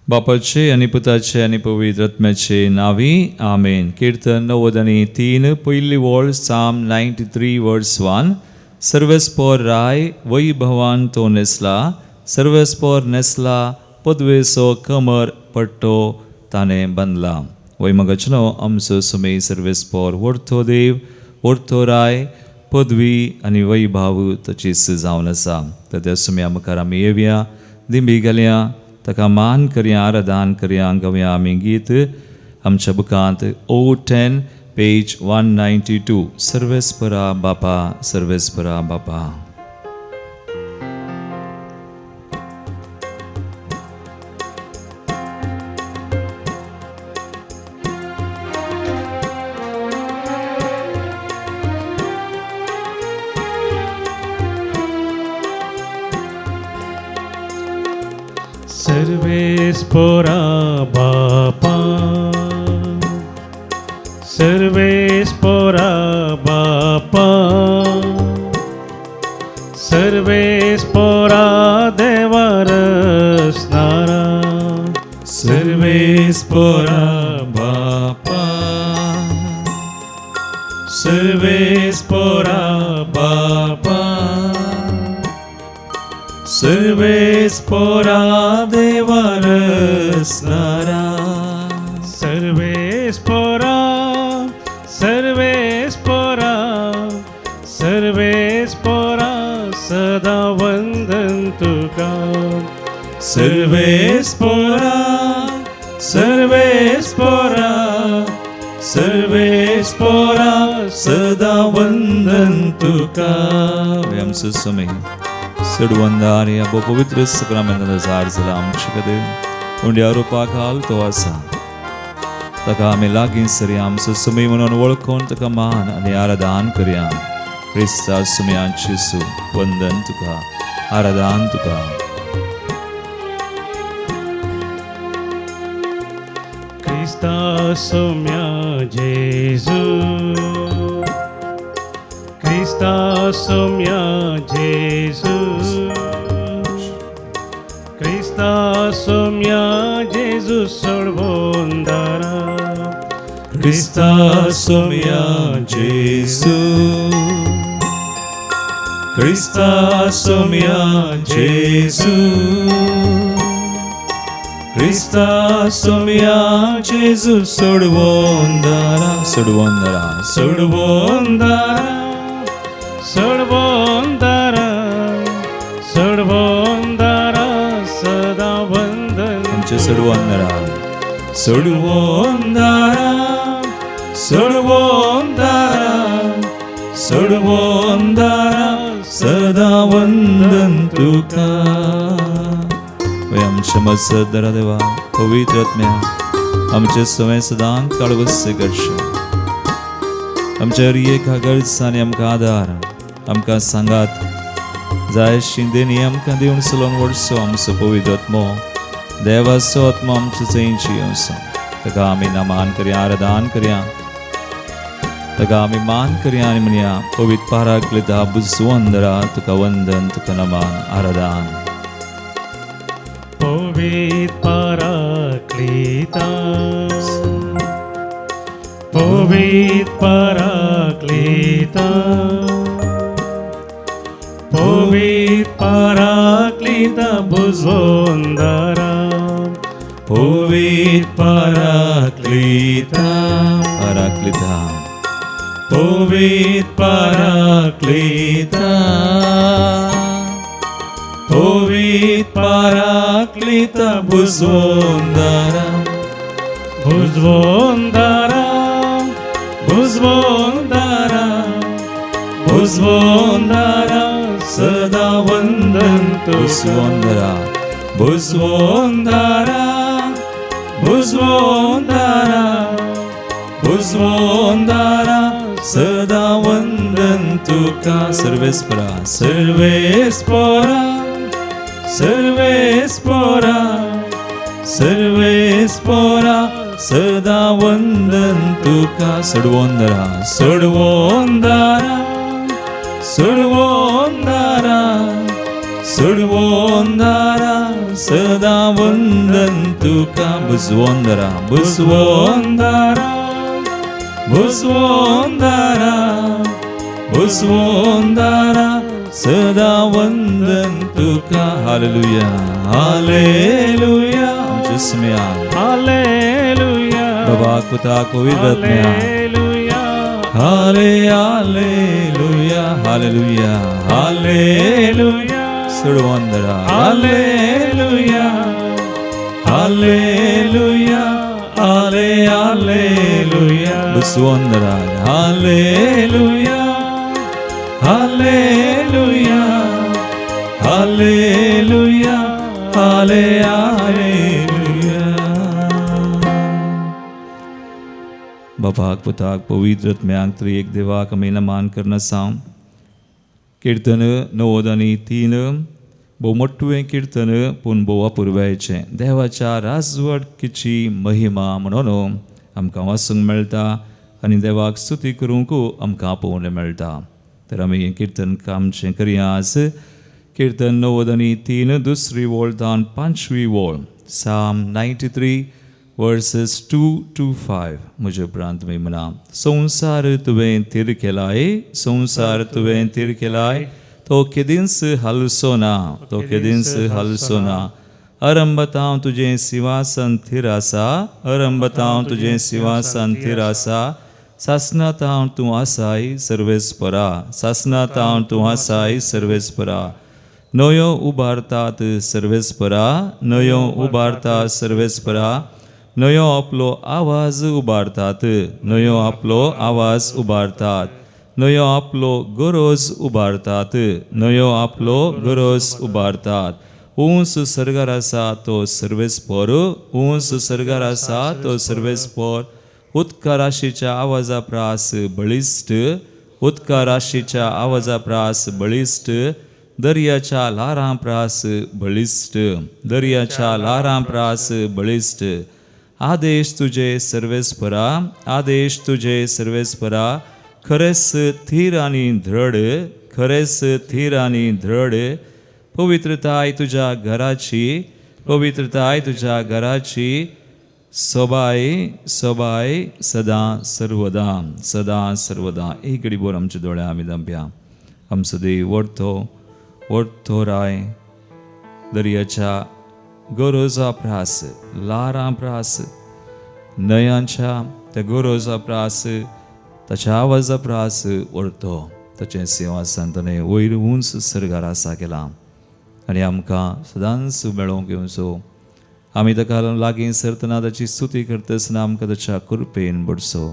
बापाचे आनी पुताचे आनी पवित्र आत्म्याचे नांवी आमेन. कीर्तन 93 पयली वळ, Psalm 93 verse 1. सर्वेस्पोर राय वैभवान तो नेसला, सर्वेस्पोर नेसला पदवेचो कमर पट्टो ताणें बांदला. वय मगाचनो आमचो सुमेय सर्वेस्पोर वर्थो देव, वर्थो राय, पदवी आनी वैभाव ताचीच जावन आसा. तर त्या सुम्या मुखार आमी येवया, दिंबी घालया, ताका मान करया, आराधन करया. गावया आमी गीत आमच्या बुकांत 010 पेज 192, सर्वेस्परा बापा, सर्वेस्परा बापा. सर्वेस्पोरा बापा, सर्वेस्पोरा बापा, सर्वेस्पोरा देवा रसनारा, सर्वेस्पोरा बापा, सर्वेस्पोरा बापा, सर्वेस्पोरा देवा रसनारा, सर्वेस्पोरा, सर्वेस्पोरा, सर्वेस्पोरा सदा वंदन तुका, सर्वेस्पोरा, सर्वेस्पोरा, सर्वेस्पोरा सदा वंदन तुका. आमचो समय सडवंदार ह्या पवित्र सक्रामेंतान जार जाला आमचे खातीर उंड्या रुपा घाल तो आसा. ताका आमी लागीं सरया, आमचो सुमी म्हणून वळखून ताका मान आनी आराधन करया. क्रिस्ता सुम्या जेजू, वंदन तुका, आराधन तुका. क्रिस्ता सुम्या जेजू, क्रिस्ता सुम्या जेजू, क्रिस्ता सुम्या जेजू सोडवंदारा, क्रिस्ता सुम्या जेजू, क्रिस्ता सुम्या जेजू, क्रिस्ता सुम्या जेजू सोडवंदारा, सोडवंदारा, सोडवंदारा, सोडवंदारा, सोडवंदारा सदा वंदन आमचे सोडवंदारा, सोडवंदारा, सोडवंदारा, सोडवंदारा सदा वंदन तुका. आमचे मजत दरा देवा, पवित्र आत्म्या आमचे सवय सदां काळवस्य करचें. आमच्या हर एका गरजांनी आमकां आदार, आमकां सांगात जाय शिंदेनी आमकां दिवन चलोवन व्हरचो आमचो पवित्र आत्मो, देवाचो आत्मो आमचे जंयची येवचो. ताका आमी नमान करया, आराधन करया, ताका आमी मान करया आनी म्हणया पवित्र पाराक्लिता बुजवंदरा तुका वंदन, तुका नमान, आराधन. पवित्र पाराक्लिता, पवित्र पाराक्लिता, पवित्र पाराक्लिता बुजवंदरा, पवित्र पाराक्लिता, पाराक्लिता, पवित्र पाराक्लिता, पवित्र पाराक्लिता बुजवंदरा, बुजवंदरा, बुजवंदरा, बुजवंदरा सदा वंदन तुका, बुजवंदरा, बुजवंदरा, बुजवंदरा, बुजवंदरा सदा वंदन तुका. सर्वेस्परा, सर्वेस्परा, सर्वेस्परा, सर्वेस्परा सदा वंदन तुका. सोडवंदरा, सोडवंदरा, सोडवंदरा, सोडवंदरा सदां वंदन तुका. बुजवोंदरा बुजवोंदारा बुजवोंदारा बुजवोंदारा सदां वंदन तुका. Hallelujah hallelujah. आमच्या सुम्यान हालेलुया बाबाक पुताक पवित्र आत्म्याक. हालेलुया हाले हालेलुया हालेलुया हालेलुया. सुडवंदरा हालेलुया हालेलुया हाले हालेलुया. बुसवंदरा हालेलुया हालेलुया हालेलुया हाले हालेलुया. बापाक पुताक पवित्र आत्म्याक त्रिएक देवाक आमी नमान करना साव. किर्तन 93 भोव मोटवें किर्तन पूण भोव अपुरबायेचें. देवाच्या राजवटकीची महिमा म्हणून आमकां वाचूंक मेळटा आनी देवाक स्तुती करूंक आमकां आपोवणें मेळटा. तर आमी हें किर्तन आमचें करया आज. किर्तन 93 दुसरी वळ तावन पांचवी वळ, Psalm 93 verses 2 to 5. म्हजे उपरांत तुमी म्हणा. संवसार तुवें थीर केलाय, संवसार तुवें थीर केलाय, तो केदींच हालसो ना, तो केदींच हालसो ना. अरंबतांव तुजें सिंहासन थीर आसा, अरंबतांव तुजें सिंहासन थीर आसा. सासनातांव तूं आसाय सर्वेस्परा, सासनातांव तूं आसाय सर्वेस्परा. न्हंयो उबारतात सर्वेस्परा, न्हंयो उबारतात सर्वेस्परा. न्हंयो आपलो आवाज उबारतात, न्हंयो आपलो आवाज उबारतात. न्हंयो आपलो गरज उबारतात, न्हंयो आपलो गरज उबारतात. उंच सर्गार आसा तो सर्वेस्पर, उंच सर्गार आसा तो सर्वेस्पर. उदका राशीच्या आवाजा प्रास बळिश्ट, उदका राशीच्या आवाजा प्रास बळिश्ट. दर्याच्या ल्हारां प्रास बळिश्ट, दर्याच्या ल्हारां प्रास बळिश्ट. आदेश तुजे सर्वेस्परा, आदेश तुजे सर्वेस्परा. खरेंच थीर आनी धड, खरेंच थीर आनी धड. पवित्रताय तुज्या घराची, पवित्रताय तुज्या घराची. सोबाय सोबाय सदां सर्वदां, सदां सर्वदां. एक घडी बोर आमच्या दोळ्या आमी दंप्या. आमचो देव व्हडतो व्हडतो राय दर्याच्या गरजा प्रास, ल्हारां प्रास, न्हंयांच्या त्या गरजा प्रास, ताच्या आवाजा प्रास व्हरतो. ताचें सिंहासन ताणें वयर उंच सर्गार आसा केलां आनी आमकां सदांच मेळोवंक येवचो. आमी ताका लागीं सरतना ताची स्तुती करतासतना आमकां ताच्या कृपेन बडसो.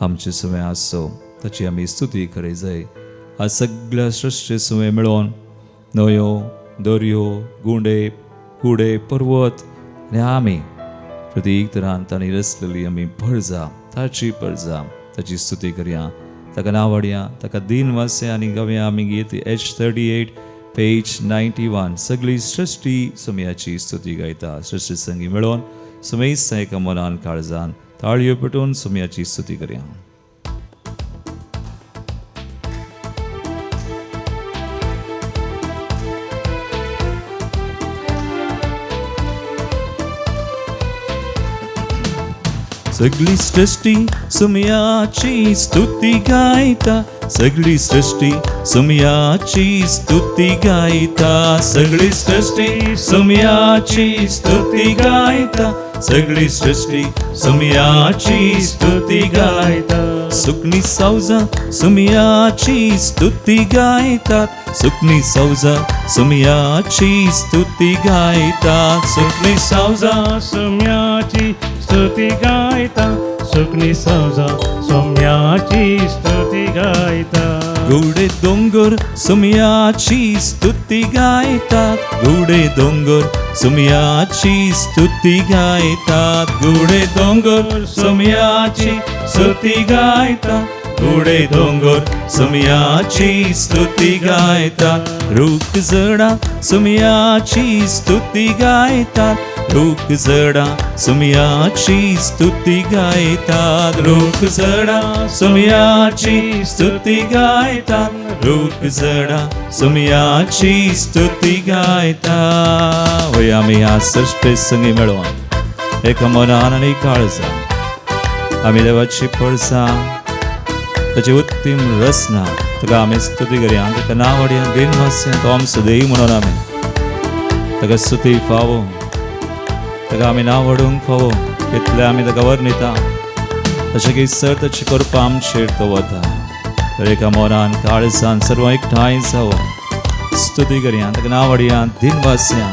आमचे सुवें आसचो, ताची आमी स्तुती करी जाय. आज सगळ्या सृश्टी सुवें मेळोवन न्हंयो, दर्यो, गुंडे, कुडे, पर्वत आनी आमी प्रत्येक तरान तांणी रचलेली आमी परजा, ताची परजा, ताची स्तुती करया, ताका नावडया, ताका दीन वासया आनी गावया आमी गीत H38 page 91. सगळी सृश्टी सुमयाची स्तुती गायता. सृश्टी संगी मेळोवन सुमेस एका मनान काळजान ताळयो पेटोवन सुमयाची स्तुती करया. सगळी सृश्टी सुमयाची स्तुती गायता, सगळी सृश्टी सुमयाची स्तुती गायता. सगळी सृश्टी सुमयाची स्तुती गायता, सगळी सृश्टी सुमयाची स्तुती गायता. सुकणी सावजा सुमयाची स्तुती गायतात, सुकणी सावजा सुमयाची स्तुती गायतात. सुकणी सावजा सुमयाची स्तुती गायता, सुकणी सावजा सुमयाची स्तुती गायता. गुडे दोंगर सुमयाची स्तुती गायतात, गुडे दोंगर सुमयाची स्तुती गायतात. गुडे दोंगर सुमयाची स्तुती गायता, गुडे दोंगर सुमयाची स्तुती गायतात. रूख जडा सुमयाची स्तुती गायतात, रूख झडां सुमयाची स्तुती गायतात, रूख झडां सुमयाची स्तुती गायतात, रूख झडां सुमयाची स्तुती गायतात. वय आमी ह्या सृश्टे संगी मेळोवन एका मनान आनी काळजान आमी देवाची पळसां ताची उत्तीम रचना ताका आमी स्तुती करया. ताका नांव हाडया, देन वासया, तो आमचो देव म्हणून आमी ताका स्तुती फावो, ताका आमी नांव हाडूंक फावो. तितलें आमी ताका वर्णिता तशें की सर ताची करपा आमचेर तो वता. तर एका मनान काळजान सर्व एकठांय जावन स्तुती करया, ताका नांव हाडया, दिन वासया.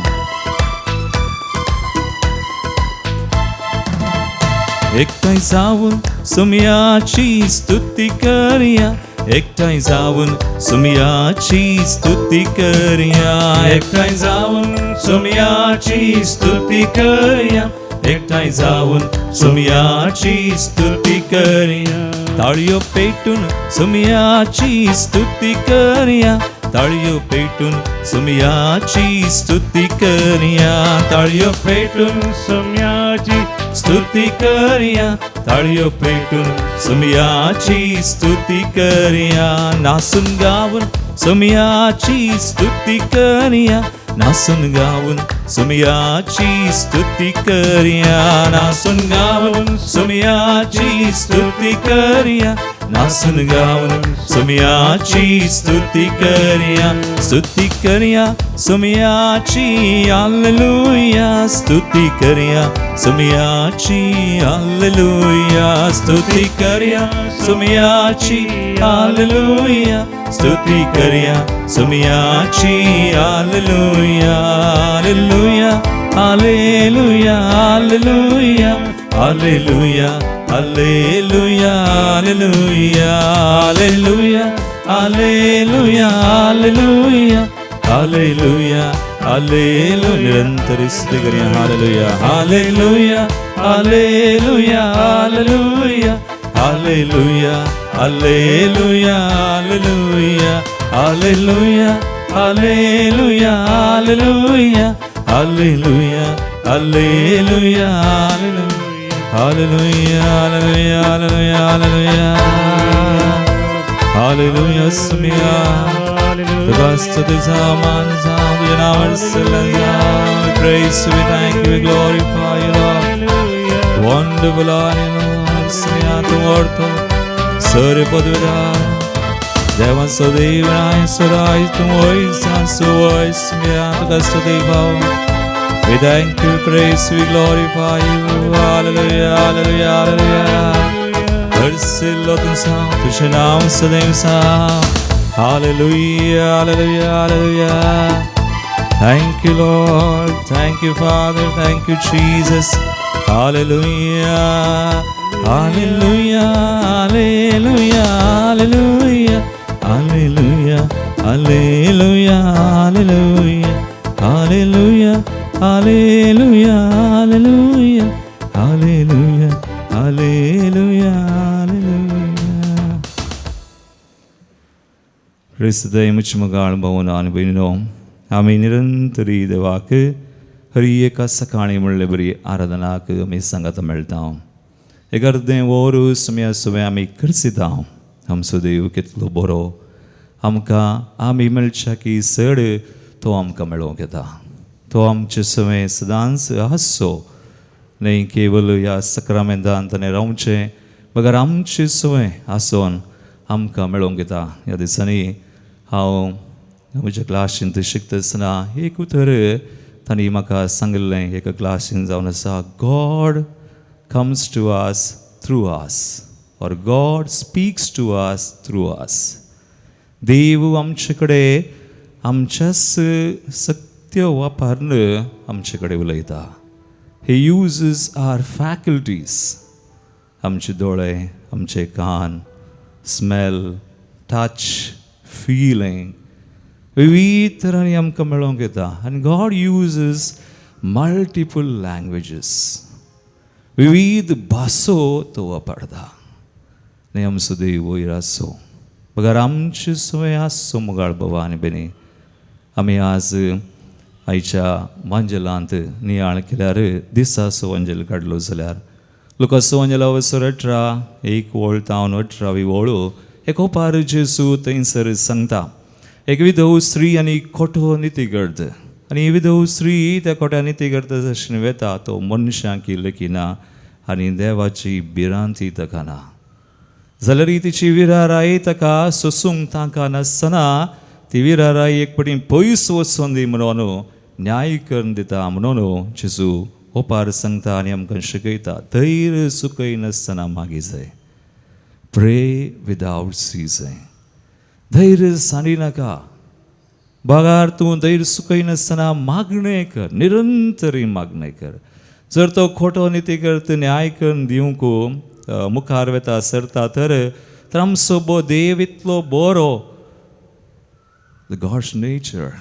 एकठांय जावन सुमयाची स्तुती करया, एकठांय जावन सुमयाची स्तुती करया, एकठांय जावन सुमयाची स्तुती करया, एकठांय जावन सुमयाची स्तुती करया. ताळयो पेटून सुमयाची स्तुती करया, ताळयो पेटून सुमयाची स्तुती करया, ताळयो पेटून सोम्याची स्तुती करया, ताळयो पेटून सुमयाची स्तुती करया. नासून गावन सुमयाची स्तुती करया, नासून गावन सुमयाची स्तुती करया, नासून गावन सुमयाची स्तुती करया, नासून गावन सुमयाची स्तुती करया. स्तुती करया सुमयाची, हालेलुया. स्तुती करया सुमयाची, हालेलुया. स्तुती करया सुमयाची, हालेलुया. स्तुती करया सुमयाची, hallelujah. Hallelujah, hallelujah, hallelujah, hallelujah, hallelujah, hallelujah, hallelujah, hallelujah, hallelujah, hallelujah, hallelujah. निरंतर स्तुती करया. Hallelujah, hallelujah, hallelujah, hallelujah, hallelujah, hallelujah, hallelujah, hallelujah, hallelujah, hallelujah, hallelujah, hallelujah, hallelujah, hallelujah, hallelujah, hallelujah, hallelujah. सुमिया तुका स्तुती जावं, मान जावं, तुझ्या नांवान सल्ला जावं. We praise you, we thank you, we glorify you, Lord. Wonderful are you, Lord. सुमिया तूं व्हरतो सर पदवीदार देवाचो देव राय सदाय तूं वयस सुवय. सुमिया तुका स्तुती फावो. We thank you, praise, we glorify you. Hallelujah, hallelujah, hallelujah. हर्षिल्लो तूं साव, तुझें नांव सदैव साव. Hallelujah, hallelujah, hallelujah. Thank you, Lord. Thank you, Father. Thank you, Jesus. Hallelujah, hallelujah, hallelujah, hallelujah, hallelujah, hallelujah, hallelujah, hallelujah, hallelujah, hallelujah, hallelujah, hallelujah, hallelujah. क्रिस्तदय मुचमगाळ भवन आनी भयणीनो, आमी निरंतरी देवाक हरी एका सकाळी म्हणले बरी आराधनाक आमी सांगात मेळटा. एक अर्दें वर सुम्या सुव्या आमी करसिता. आमचो देव कितलो बरो, आमकां आमी मेळच्या की चड तो आमकां मेळोवंक येता. तो आमचे सवें सदांच आसचो न्हय केवल ह्या सक्रामेंतान ताणें रावचें, बगर आमचे सवें आसोन आमकां मेळोवंक येता. ह्या दिसांनी हांव म्हज्या क्लासींत शिकता आसतना एक उतर तांणी म्हाका सांगिल्लें. एका क्लासीन जावन आसा, God comes to us through us, or God speaks to us through us. देव आमचे कडेन आमच्याच सत्य वापरून आमचे कडेन उलयता. He uses our faculties, आमचे दोळे, आमचे कान, स्मेल, टच, फिलिंग, विविध तरांनी आमकां मेळोवंक येता. आनी गॉड युजीस मल्टिपल लँग्वेजीस, विविध भासो तो वापरता. आनी आमचो देव वयर आसो, बगर आमचे सवय आसचो. मुगाळ बाबा आनी बेनी, आमी आज आयच्या वांजेलांत नियाळ केल्यार दिसाचो वांजेल काडलो जाल्यार लुकासो वांजेला वसर 18 एक वळ तावन 18वी वळ एक ओपार जेजू थंयसर सांगता. एक विधव स्त्री आनी खोटो नितीगर्द आनी विधव स्त्री त्या खोट्या नितीगर्द जशें वेता तो मनशांक लेखिना आनी देवाची भिरांती ताका ना जाल्यार तिची विराराय ताका सोसूंक तांकां नासतना ती विराराय एक पटी पयस वचोन दी म्हणून न्याय करून दिता म्हणून जेजू ओपार सांगता आनी आमकां शिकयता धैर्य चुकय नासतना मागी जाय. प्रे विदावट सीजन. धैर्य सांडी नाका बगार तूं धैर्य चुकय नासतना मागणें कर, निरंतरी मागणें कर. जर तो खोटो निती करत न्याय करून दिवंक मुखार वेता सरता तर तर आमचो बो देव इतलो बरो, the God's nature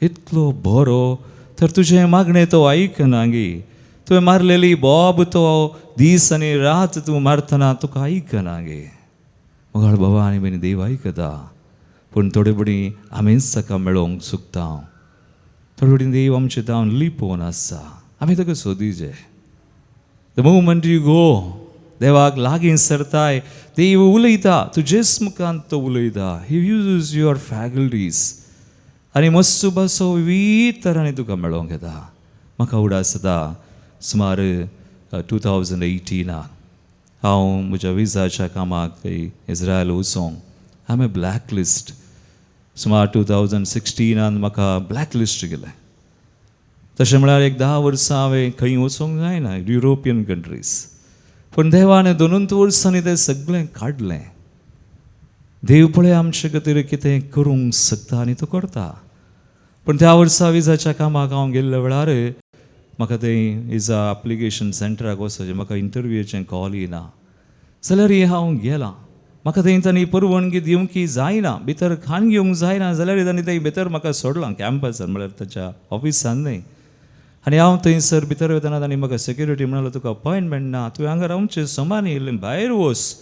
इतलो बरो तर तुजें मागणें तो आयकना गी. तुवें मारलेली बोब तो दीस आनी रात तूं मारतना तुका आयकना गे. मोगाळ बाबा आनी भयणी देव आयकता पूण थोडे पडी आमीच ताका मेळोवंक चुकता. थोडे पडी देव आमचे धांवन लिपोवन आसा, आमी ताका सोदीचे. The moment you go देवाक लागीं सरताय, देव उलयता तुजेच मुखान तो उलयता. ही युज your faculties आनी मस्त बासो विविध तरांनी तुका मेळोवंक येता. म्हाका उडास जाता सुमार 2018 हांव म्हज्या विजाच्या कामाक इस्रायल वचोंक हांवें ब्लॅक लिस्ट सुमार 2016 म्हाका ब्लॅक लिस्ट गेलें. तशें म्हळ्यार एक 10 वर्सां हांवें खंय वचोंक जायना युरोपियन कंट्रीज, पूण देवान 2 वर्सांनी तें सगळें काडलें. देव पळय आमचे खातीर कितें करूंक शकता आनी तो करता. पूण त्या वर्सा विजाच्या कामाक हांव गेल्ल्या वेळार म्हाका थंय विजा एप्लिकेशन सेंटराक वचपाचें, म्हाका इंटरव्यूचें कॉल येना जाल्यार हांव गेलां. म्हाका थंय तांणी परवानगी दिवंक जायना, भितर खाण घेवंक जायना जाल्यार तांणी थंय भितर म्हाका सोडलां कॅम्पसान, म्हळ्यार ताच्या ऑफिसान न्हय. आनी हांव थंयसर भितर वतना तांणी म्हाका सेक्युरिटी म्हणालो तुका अपॉयंटमेंट ना, तुवें हांगा रावचें समान येयलें भायर वच.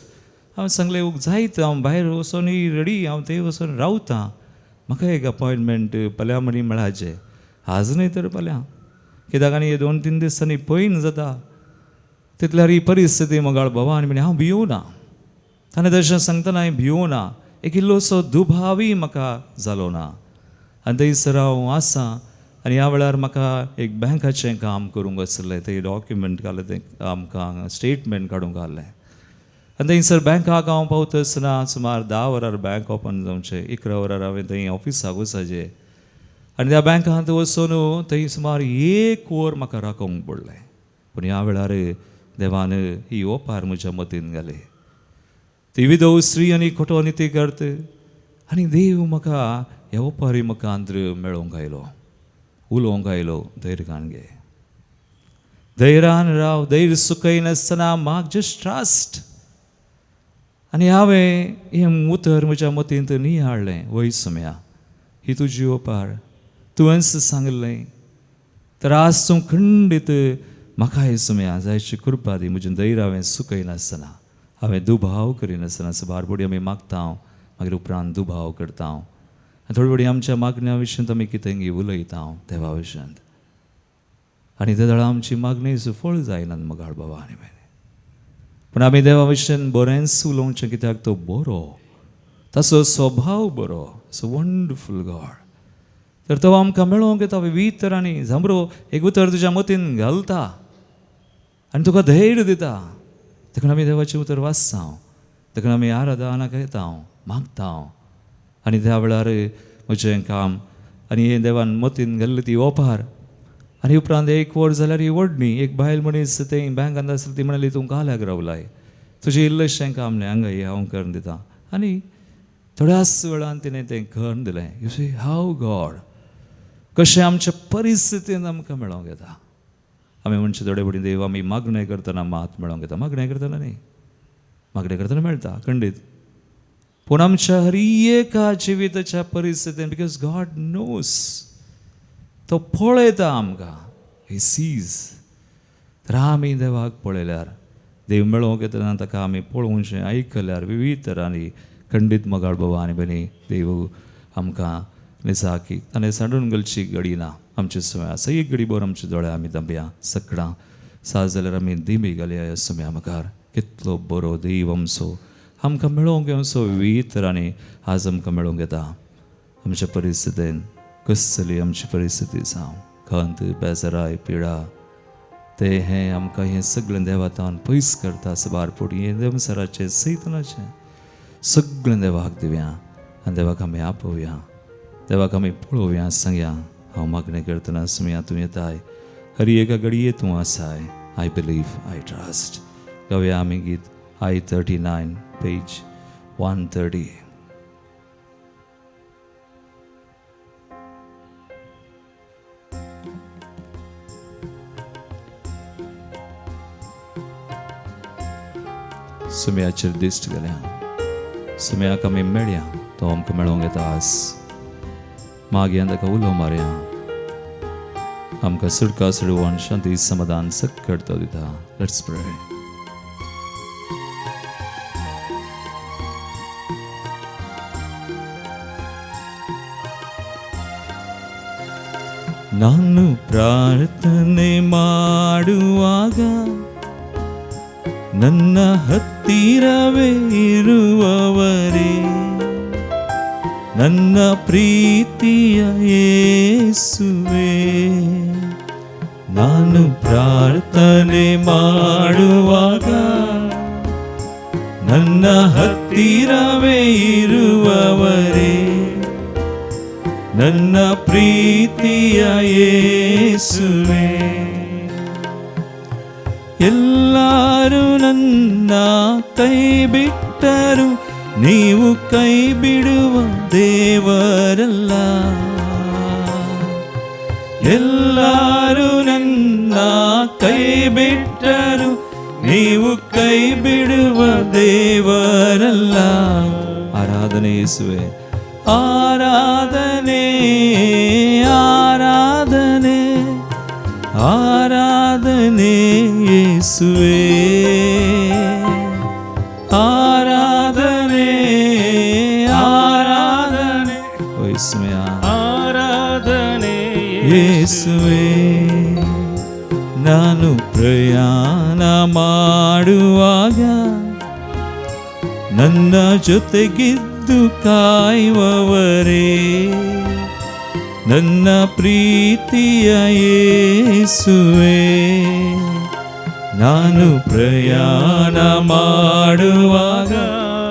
हांवें सांगलें जायत हांव भायर वचोन रेडी, हांव थंय वचोन रावतां, म्हाका एक अपॉयंटमेंट पल्या म्हणी मेळाचें आज न्हय तर पल्या, कित्याक आनी 2-3 दिसांनी पयन जाता. तितल्यार ही परिस्थिती मोगाळ बाबा आनी म्हणी हांव भियोना. ताणें तशें सांगतना हांवें भियोना, एक इल्लोसो दुभावी म्हाका जालो ना. आनी थंयसर हांव आसा आनी ह्या वेळार म्हाका एक बँकाचें काम करूंक आसलें, थंय डॉक्युमेंट घालें, तें आमकां स्टेटमेंट काडूंक घालें. आनी थंयसर बँकाक हांव पावता आसतना सुमार 10 वरार बँक ओपन जावचें, 11 वरार हांवें थंय ऑफिसाक वचपाचें. आनी त्या बँकांत वचून थंय सुमार 1 वर म्हाका राखोवंक पडलें. पूण ह्या वेळार देवान ही ओपार म्हज्या मतीन घाली, ती विधव स्त्री आनी खोटो निती करत आनी देव म्हाका ह्या ओपारी मुखांत मेळोवंक आयलो, उलोवंक आयलो, धैर्यान घे, धैर्यान राव, धैर्य चुकयनासतना माग, जस्ट ट्रस्ट. आनी हांवें हें उतर म्हज्या मतींत नियाळ्ळें, वय सोम्या ही तुजी ओपार तुवेंच सांगलें तर आज तूं खंडीत म्हाका सोम्या जायची कृपा दी, म्हजें धैर्य हांवें चुकयनासतना, हांवें दुभाव करिनासतना. सुमार फुडें आमी मागता मागीर उपरांत दुभाव करता आनी थोडे फुडें आमच्या मागण्या विशयांत आमी कितें उलयता देवा विशयांत आनी ते वेळार आमची मागणी सुफळ जायना मोगाळ बाबा आनी भयणी. पूण आमी देवा विशयान बरेंच उलोवचें कित्याक तो बरो, ताचो स्वभाव बरो, सो वंडरफूल गॉड. तर तो आमकां मेळोवंक येता विविध तरांनी. झांबरो एक उतर तुज्या मतीन घालता आनी तुका धैर्य दिता. देखून आमी देवाचें उतर वाचता, देखून आमी आराधनाक येता, मागता. आनी त्या वेळार म्हजें काम आनी हें देवान मतीन घाल्ली ती ओपार. आनी उपरांत 1 वर जाल्यार ही व्हडली एक बायल मनीस थंय बँकांत आसली, ती म्हणाली तूं काल्याक रावलाय, तुजें इल्लेशें काम न्हय हांगा हें हांव करून दिता. आनी थोड्याच वेळान तिणें तें करून दिलें. You see how God कशें आमच्या परिस्थितीन आमकां मेळोवंक येता. आमी म्हणचे थोडे फुडें देव आमी मागणें करतना मात मेळोवंक येता, मागणें करतना न्हय, मागणें करतना मेळटा खंडीत, पूण आमच्या हर एका जिविताच्या परिस्थितीन because God knows, तो पळयता आमकां, ही सीज. तर आमी देवाक पळयल्यार देव मेळोवंक येतना ताका आमी पळोवचें, आयकल्यार विविध तरांनी खंडीत मोगाळ बाबा आनी भयणी देव आमकां आनी जाकी ताणें सांडून घालची घडी ना आमचे सुम्या आसा. एक घडी भर आमचे दोळे आमी दंबया सकडां साज जाल्यार आमी दिमी घालया ह्या सुम्या मुखार. कितलो बरो देव आमचो आमकां मेळोवंक येवचो विविध तरांनी आज आमकां मेळोवंक येता. आमच्या परिस्थितीन कसली आमची परिस्थिती जावं, खंत बेजाराय पिडा ते हें आमकां हें सगळें देवातान पयस करता. सबार पुडी हें देवसराचें सैतनाचें सगळें देवाक दिवया आनी देवाक आमी आपोवया, देवाक आमी पळोवया. सांगया हांव मागणें करतना सुमया तूं येताय, हर एका घडये तूं आसाय. I believe, I trust. गावया आमी गीत I 39 page 130. सुम्याचेर दिश्ट गेल्या, सुम्याक आमी मेळया, तो आमकां मेळोवंक येता आज. मागीर ताका उलो मारया, आमकां सुटका सुडवण शांती समाधान सक्कड तो दिता. Let's pray. ನಾನು ಪ್ರಾರ್ಥನೆ ಮಾಡುವಾಗ ನನ್ನ ಹತ್ತಿರವೇ ಇರುವವರೇ, ನನ್ನ ಪ್ರೀತಿಯ ಯೇಸುವೇ. ನಾನು ಪ್ರಾರ್ಥನೆ ಮಾಡುವಾಗ ನನ್ನ ಹತ್ತಿರವೇ ಇರುವವರೇ, ನನ್ನ ಪ್ರೀತಿಯ ಯೇಸುವೇ. ಎಲ್ಲರೂ ನನ್ನ ಕೈ ಬಿಟ್ಟರು, ನೀವು ಕೈ ಬಿಡುವ ದೇವರಲ್ಲ. ಎಲ್ಲರೂ ನನ್ನ ಕೈ ಬಿಟ್ಟರು, ನೀವು ಕೈ ಬಿಡುವ ದೇವರಲ್ಲ. ಆರಾಧನೆ ಯೇಸುವೆ, ಆರಾಧನೆ ಆರಾಧನೆ ಆರಾಧನೆ ಯೇಸುವೆ, ಆರಾಧನೆ ಆರಾಧನೆ ಯೇಸುವೆ, ಆರಾಧನೆ ಯೇಸುವೆ. ನಾನು ಪ್ರಯಾಣ ಮಾಡುವಾಗ ನನ್ನ ಜೊತೆಗಿದ್ದು ಕಾಯುವವರೇ, ನನ್ನ ಪ್ರೀತಿಯ ಯೇಸುವೆ. ನಾನು ಪ್ರಯಾಣ ಮಾಡುವಾಗ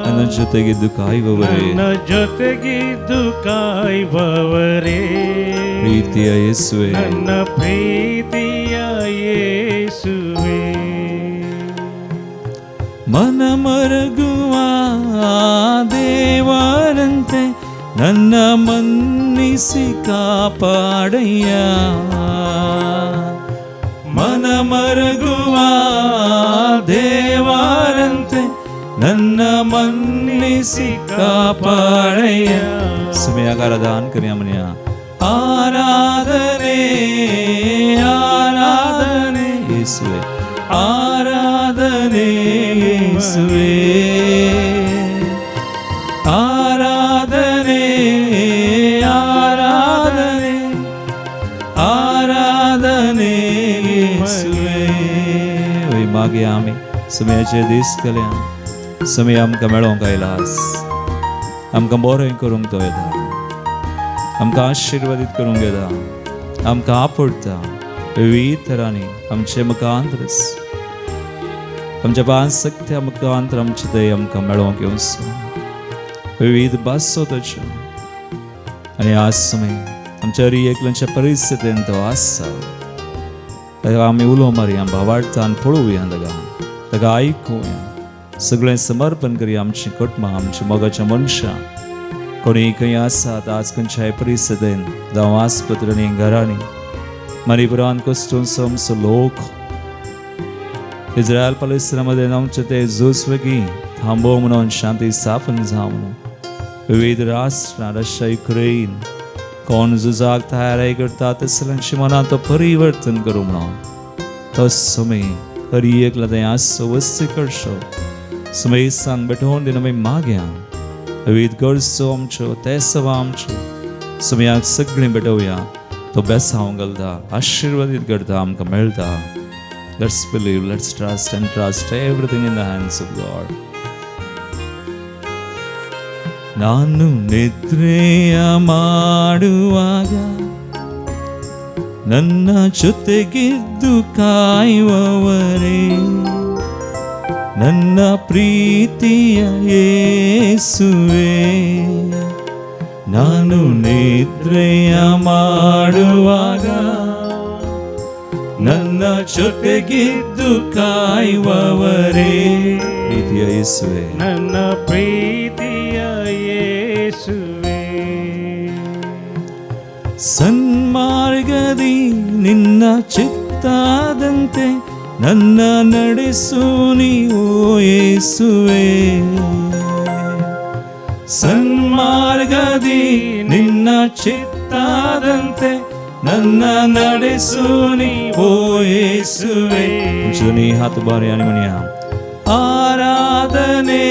ನನ್ನ ಜೊತೆಗಿದ್ದು ಕಾಯುವವರೇ, ನನ್ನ ಜೊತೆಗಿದ್ದು ಕಾಯುವವರೇ, ಪ್ರೀತಿಯ ಯೇಸುವೆ, ನನ್ನ ಪ್ರೀತಿಯ ಯೇಸುವೆ. ಮನ ಮರಗುವ ದೇವರಂತೆ ನನ್ನ ಮನ್ನಿಸಿ ಕಾಪಾಡಯ್ಯ. ಮನ ಮರಗುವ ದೇವರಂತೆ ನನ್ನ ಮನ್ನಿಸಿ ಕಾಪಾಡಯ್ಯ. ಸಮಯಗಾರದಾನ್ ಕರಿಯ ಮನೆಯ ಆರಾಧನೆ ಆರಾಧನೆ ಯೇಸುವೆ, ಆರಾಧನೆ ಯೇಸುವೆ, ಆರಾಧನೆ ಆರಾಧನೆ ಆರಾಧನೆ ಯೇಸುವೆ. मागे आमी समयाचे दीस केल्या, समय आमकां मेळोंक आयलास, आमकां बरें करूंक तो येता, आमकां आशिर्वादीत करूंक येता, आमकां आपडटा विविध तरांनी. आमचे मुखांतरस आमच्या पांच सक्त्या मुखांतर आमचे ते आमकां मेळोवंक येवचो विविध भासो ताच्यो. आनी आज समय आमच्या हरी एकल्याच्या परिस्थितीन तो आसा, ताका आमी उलो मारया, भावार्थान पळोवया, ताका ताका आयकुया, सगळें समर्पण करया. आमची कुटुंबां, आमच्या मोगाच्या मनशां कोणी खंय आसात आज खंयच्याय परिस्थितीन, जावं आस्पत्र्यांनी, घरांनी, मणिपुरान कश्टून आमचो लोक इस्रायल पलेस्तिना मदें आमचे ते झूज वेगीं थांबोव म्हणून, शांती स्थापन जावं म्हणून. विविध राष्ट्रां, रशिया, युक्रेन कोण झुजाक तयारी करता तसल्यांच्या मनांत तो परिवर्तन करूं म्हणून तो समय हरी एकला तें आसचो वस्ती करचो समय सांग बेठोवन दिन आमी मागया. विविध गरजो आमच्यो, ते सवा आमच्यो सुमयाक सगळीं भेटोवया. तो बेसांव घालता, आशिर्वादीत करता, आमकां मेळटा. Let's believe, let's trust and trust everything in the hands of God. ನಾನು ನಿದ್ರೆಯ ಮಾಡುವಾಗ ನನ್ನ ಜೊತೆಗಿದ್ದು ಕಾಯುವವರೇ, ನನ್ನ ಪ್ರೀತಿಯ ಯೇಸುವೇ. ನಾನು ನಿದ್ರೆಯ ಮಾಡುವಾಗ ನನ್ನ ಜೊತೆಗಿದ್ದು ಕಾಯುವವರೇ, ಪ್ರೀತಿಯ ಯೇಸುವೆ, ನನ್ನ ಪ್ರೀತಿಯ ಯೇಸುವೆ. ಸನ್ಮಾರ್ಗದಿ ನಿನ್ನ ಚಿತ್ತಾದಂತೆ ನನ್ನ ನಡೆಸು ನೀವು ಯೇಸುವೆ. ಸನ್ಮಾರ್ಗದಿ ನಿನ್ನ ಚಿತ್ತಾದಂತೆ ನನ್ನ ನಡೆಸು ನೀವು ಯೇಸುವೆ. ನೀ ಹಾತು ಬಾರಿ आणि म्हणूया ಆರಾಧನೆ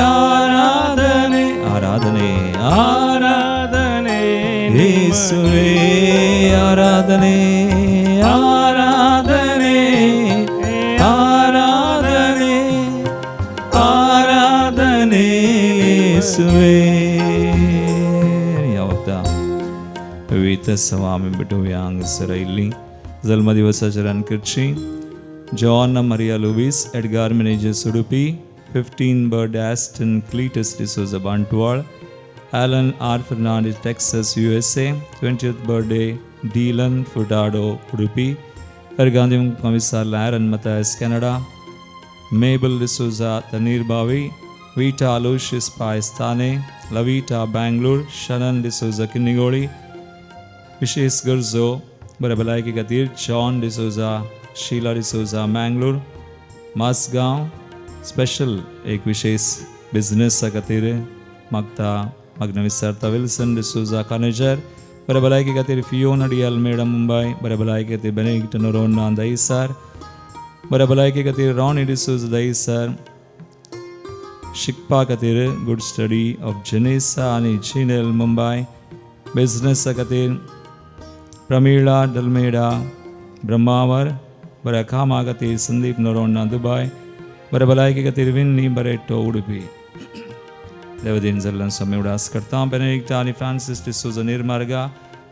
ಆರಾಧನೆ ಆರಾಧನೆ ಆರಾಧನೆ ಯೇಸುವೆ, ಆರಾಧನೆ ಆರಾಧನೆ ಆರಾಧನೆ ಆರಾಧನೆ ಯೇಸುವೆ. ಯಾವತ್ತ विविध सवा आमी भेटोवया हांगासर आयिल्लीं जल्मदिवसाचेर करची. John Maria Luis, Edgar Menezes Udupi, 15 birthday Aston Cletus D'Souza Bantwal, Alan R Fernandes Texas USA, 20th birthday Dylan Furtado Udupi, Gandhi Commissar Aaron Mathias Canada, Mabel D'Souza Tannirbhavi, Vita Aloysius Paes Thane, Lavita Bangalore, Shanan D'Souza Kinnigoli. विशेष गरजो बऱ्या भलायकी खातीर John D'Souza, Sheela D'Souza Mangalore, मासगांव. Special एक विशेष बिजनेसा खातीर मागता मागणें विचारता विल्सन डिसोजा कानेजर. बऱ्या भलायकी खातीर फियोना डी अल्मेडा मुंबय. बऱ्या भलायकी खातीर बेनेडिक्ट नोरोन्हा दहीसर. बऱ्या भलायकी खातीर रॉनी डिसोजा दहीसर. शिकपा खातीर गुड स्टडी ऑफ जेनेसा आनी जिनेल मुंबय. बिजनेसा खातीर प्रमीळा डलमेडा ब्रह्मावर. बऱ्या कामा खातीर संदीप नोरोन्हा दुबाय. बऱ्या भलायकी खातीर विन्नी बरेटो उडुपी. देवदीन जाल्ल्यान स्वामी उडास करता. बेनेडिक्टा आनी फ्रांसीस डिसोजा निर्मार्गा,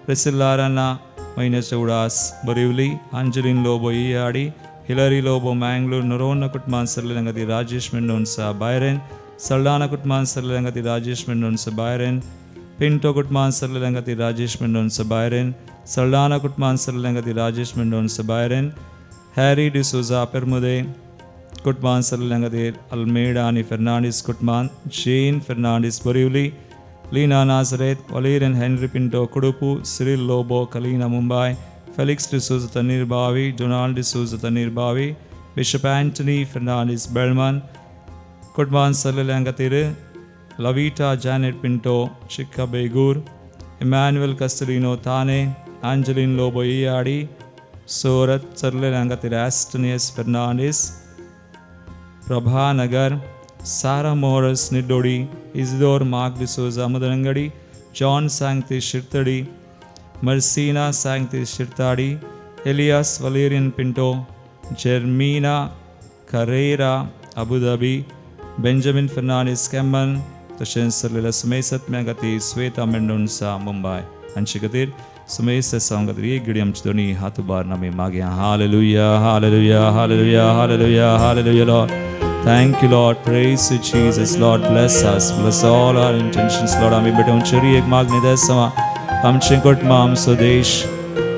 प्रिसिल्ला राना म्हयन्याचे उडास बोरिवली, आंजलीन लोबो इयाडी, हिलरी लोबो मँगलोर, नोरोन्हा कुटुंबान सरलेल्या खातीर राजेश मेंडोन्सा बायरेन, सल्डाना कुटुंबान सरलेल्या खातीर राजेश मेंडोन्सा बायरेन, पिंटो कुटुंबान सरलेल्या खातीर राजेश मेंडोन्सा बायरेन, सल्डाना कुटुंबान सरलेल्या खातीर राजेश मेंडोन्सा बायरेन, हॅरी डिसोजा पेरमुदे कुटुंबान सरलेल्या खातीर अल्मेडा आनी Fernandes कुटुंबान, Jane Fernandes Borivali, Leena Nazareth, Valerian Henry Pinto Kudupu, Cyril Lobo Kalina Mumbai, Felix D'Souza Tannirbhavi, Donald D'Souza Tannirbhavi, Bishop Antony Fernandes Belman कुटुंबान सरलेल्या खातीर Lavita Janet Pinto Chikka Begur, Emmanuel Castelino Thane, Angeline Lobo Iyadi Surat सरलेल्या खातीर Astonius Fernandes Prabhanagar, Sara Morris Niddodi, Isidore Mark D'Souza Mudanangadi, John Sancti Shirtadi, Mercina Sancti Shirtadi, Elias Valerian Pinto, Jermina Carrera Abu Dhabi, Benjamin Fernandes Kemman. तशेंच सरलेल्या सुमेसत्म्या खातीर श्वेता मेंडोन्सा मुंबय. हांचे खातीर सुमेस एसांव खातीर एक घडी आमचे दोनी हात उबारून आमी मागया. Hallelujah, hallelujah, hallelujah, hallelujah, hallelujah Lord. Thank you Lord, praise you Jesus. Lord bless us, bless all our intentions Lord. आमी भेटोवन चरी एक मागणी देसां आमचें कुटुंब, आमचो देश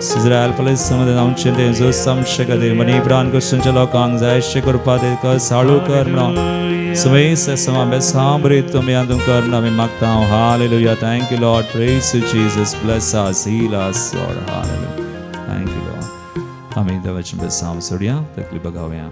इस्रायल पलेस्तीन आमचें तें झूज आमचे खातीर मनी प्राण क्रिश्चनच्या लोकांक जायशें करपा तेका साळू कर म्हणून सुमेस एसां बेसांबरीत तुमी आंदूं कर आमी मागता. Hallelujah, thank you Lord, praise you Jesus. Bless us, heal us Lord. Hallelujah, thank you Lord. आमी देवाचें बेसांव सोडया, तकली बगावया.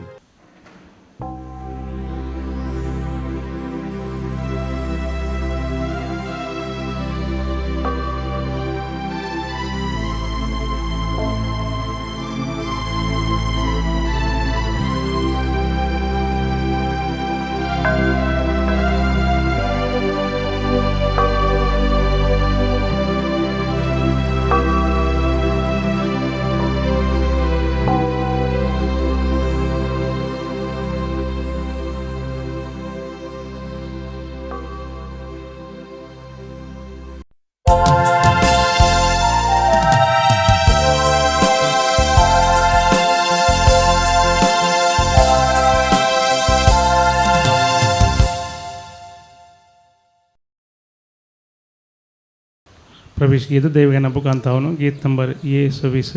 प्रवेश गीत देवगाना बुकांत गीत नंबर ये 26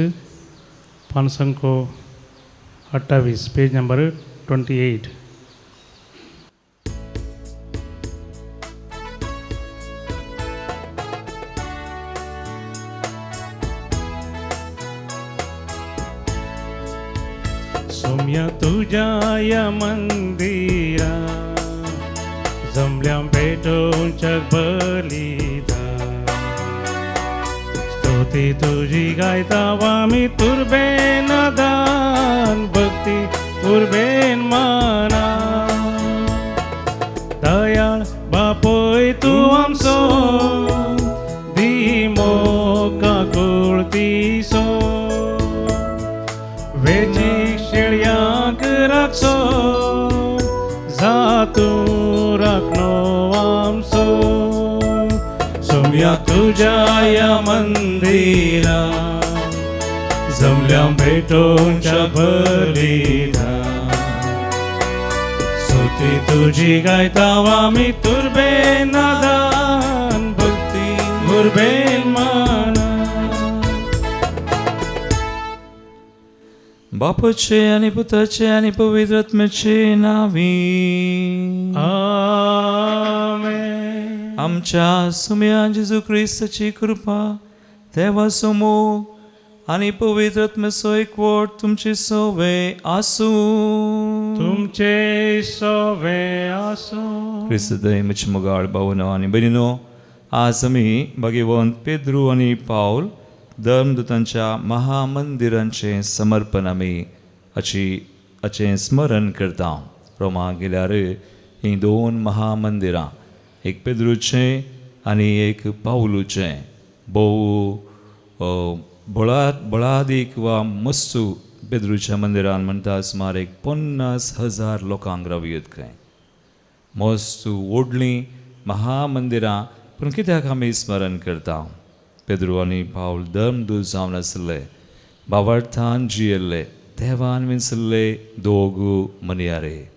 528 पेज नंबर 28। सोम्या तुझ्या या मंदिरा जमल्या भेटोवच्या बलिदा स्तुती तुझी गायता आमी तुर्बेन दान भक्ती उर्बेन माना दयाळ बापोय तूं आमचो दी मोका कुळतीसो वेची शेळयांक राखसो जातूं राखणो आमचो सोम्या तुज्या या मंदिरा जमल्या भेटोवच्या बलिदा स्तुती तुझी गायता आमी तुर्बेन दान भक्ती उर्बेन माना। बापाचे आनी पुताचे आनी पवित्र आत्म्याचे नांवी आमेन। आमच्या सुम्या जेजू क्रिस्ताची कृपा देवाचो मोग आनी पवित्र आत्म्याचो एकवट तुमचे सोवे आसूं। तुमचे सोवे आसूं। क्रिस्त म्हजे मोगाळ भावनो आनी भयणीनो, आज आमी भगवंत पेद्रू आनी पावल धर्मदूतांच्या महामंदिरांचें समर्पण आमी हाचें स्मरण करता। रोमा गेल्यार हीं दोन महामंदिरां, एक पेद्रूचें आनी एक पावलूचें, भोव बळादीक वा मस्तू पेद्रूच्या मंदिरान म्हणटा सुमार एक 50,000 लोकांक रावयत खंय मस्त व्हडलीं महामंदिरां। पूण कित्याक आमी स्मरण करता? पेद्रू आनी पावल धर्मदूत जावन आसले, भावार्थान जियेल्ले, देवान विंचल्ले दोग मनयारे।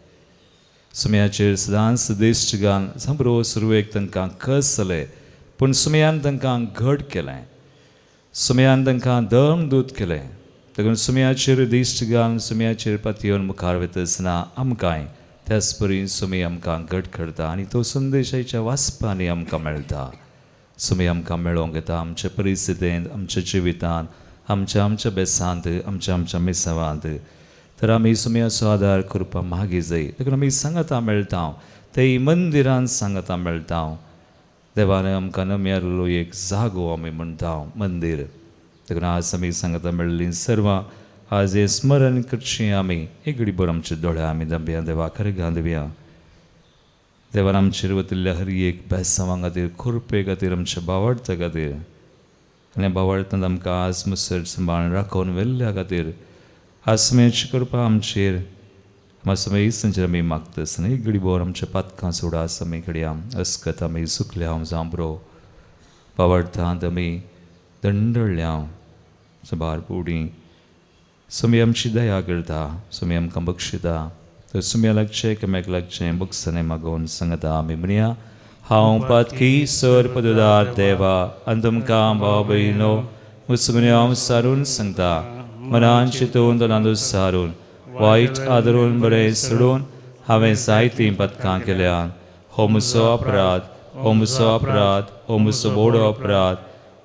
सुम्याचेर सदांच देशगान सामरो सुरवेक तांकां कस जाले, पूण सुम्यान तांकां घट केलें, सुम्यान तांकां धर्मदूत केलें। देखून सुम्याचेर देशगान सुम्याचेर पातयेवन मुखार वता आसतना आमकांय त्याच परी सुमी आमकां घट करता आनी तो संदेशाच्या वाचपांनी आमकां मेळटा। सुमी आमकां मेळोवंक येता आमच्या परिस्थितींत, आमच्या जिवितांत, आमच्या आमच्या बेसांत, आमच्या आमच्या मिसावांत। तर आमी सुम्याचो आदार करपा मागीर जाय। देखून आमी सांगता मेळटा, ते मंदिरान सांगता मेळटा। देवान आमकां नम्यारलो एक जागो आमी म्हणटा मंदीर। देखून आज आमी सांगता मेळ्ळीं सर्वां आज हें स्मरण करचें आमी एक घडीभर आमच्या दोळ्या आमी दंबया देवा खरें गांधव्या। देवान आमचेर वतिल्ल्या हर एक बेसांवां खातीर, खुरपे खातीर, आमच्या भावार्था खातीर आनी भावार्थान आमकां आज मुसर सांबाळून राखून व्हेल्ल्या खातीर आज सुम्याची कृपा आमचेर मातसो आमी मागता आसतना एक घडीभर आमच्या पातकां सोडा आमी घडया अस्कत आमी सुकल्या जांबरो भावार्थांत आमी दंडळ्या साबार पुडी सुमी आमची दया करता, सुमी आमकां बक्षिता। तर सुम्या लागचें कम्याक लागचें बक्षाने मागोवन सांगता आमी म्हणया, हांव पातकी सर पदुदार देवा आनी तुमकां भाव भयणो मुसगुन्या हांव सारून सांगता, मनान चिंतून तनांत सारून वायट आदरून बरें सोडून हांवें जायतीं पदकां केल्यान। हो म्हजो अपराध, हो म्हजो अपराध, हो म्हजो बोडो अपराध।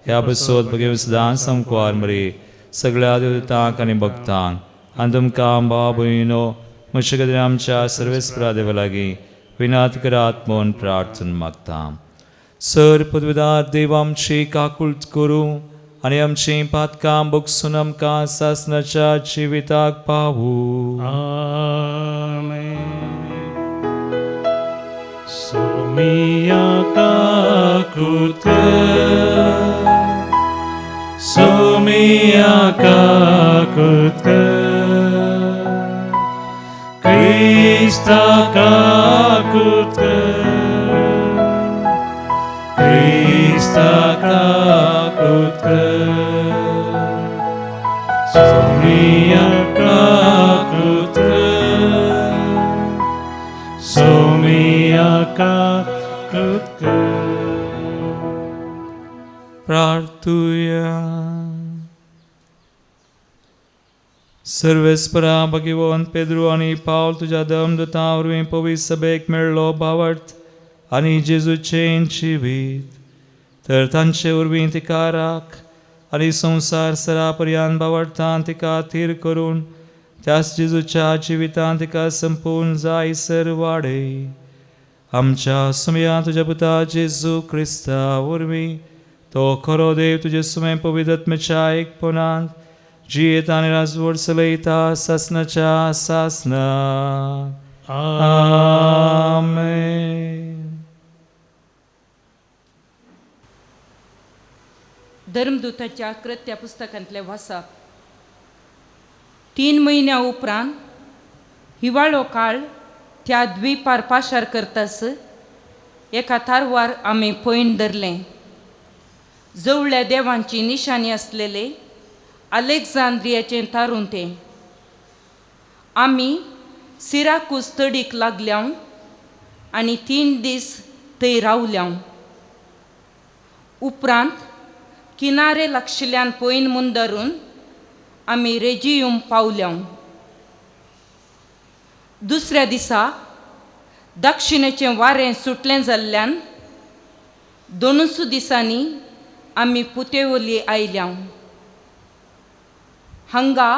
ह्या बसोत भगेव सदां समकुवार मरी सगळ्या देवतांक आनी भक्तांक आनी तुमकां भाव भयणो म्हजे खातीर आमच्या सर्वेस्परा देवा लागीं विनात करात म्हूण प्रार्थना मागता। सर पदवीदार देव आमची काकूळट करूं आनी आमचीं पातकां बगसून आमकां सासनाच्या जिविताक पावूं। आमेन। सोमिया काकूट कर, सोमिया काकूट कर, क्रिस्ता काकूट कर, क्रिस्ता काकूट कर, सोमिया काकूट कर, सोमिया काकूट कर। प्रार्थुया. सर्वेस्परा भगिवंत पेद्रू आनी पावल तुज्या धर्मदूतां वरवीं पवित्र सभेक मेळ्ळो भावार्थ आनी जेजूचें जिवीत तर तांचे वरवीं तिका राख आनी संवसार सरा पर्यान भावार्थान तिका थीर करून त्याच जेजूच्या जिवितान तिका संपूर्ण जायसर वाडय. आमच्या सुमया तुज्या पुता जेजू क्रिस्ता वरवीं तो खरो देव तुजे सुमें पवित्र आत्म्याच्या एकपणांत जियेत आनी राजवट चलयता सासनाच्या सासना. आमेन. धर्मदूताच्या कृत्या पुस्तकांतले वाचप. 3 म्हयन्या उपरांत हिवाळो काळ त्या द्वीपार पाशार करतास एका तारवार आमी पयण धरलें. जवळ्या देवांची निशाणी आसलेले अलेक्झांद्रियाचें तारून तें. आमी सिराकूस तडीक लागल्या आनी 3 दीस थंय रावल्या. उपरांत किनारे लागशिल्ल्यान पयण मुंदरून आमी रेजियूम पावल्या. दुसऱ्या दिसा दक्षिणेचें वारें सुटलें जाल्ल्यान 2 दिसांनी आमी पुतेवली आयल्या. हांगा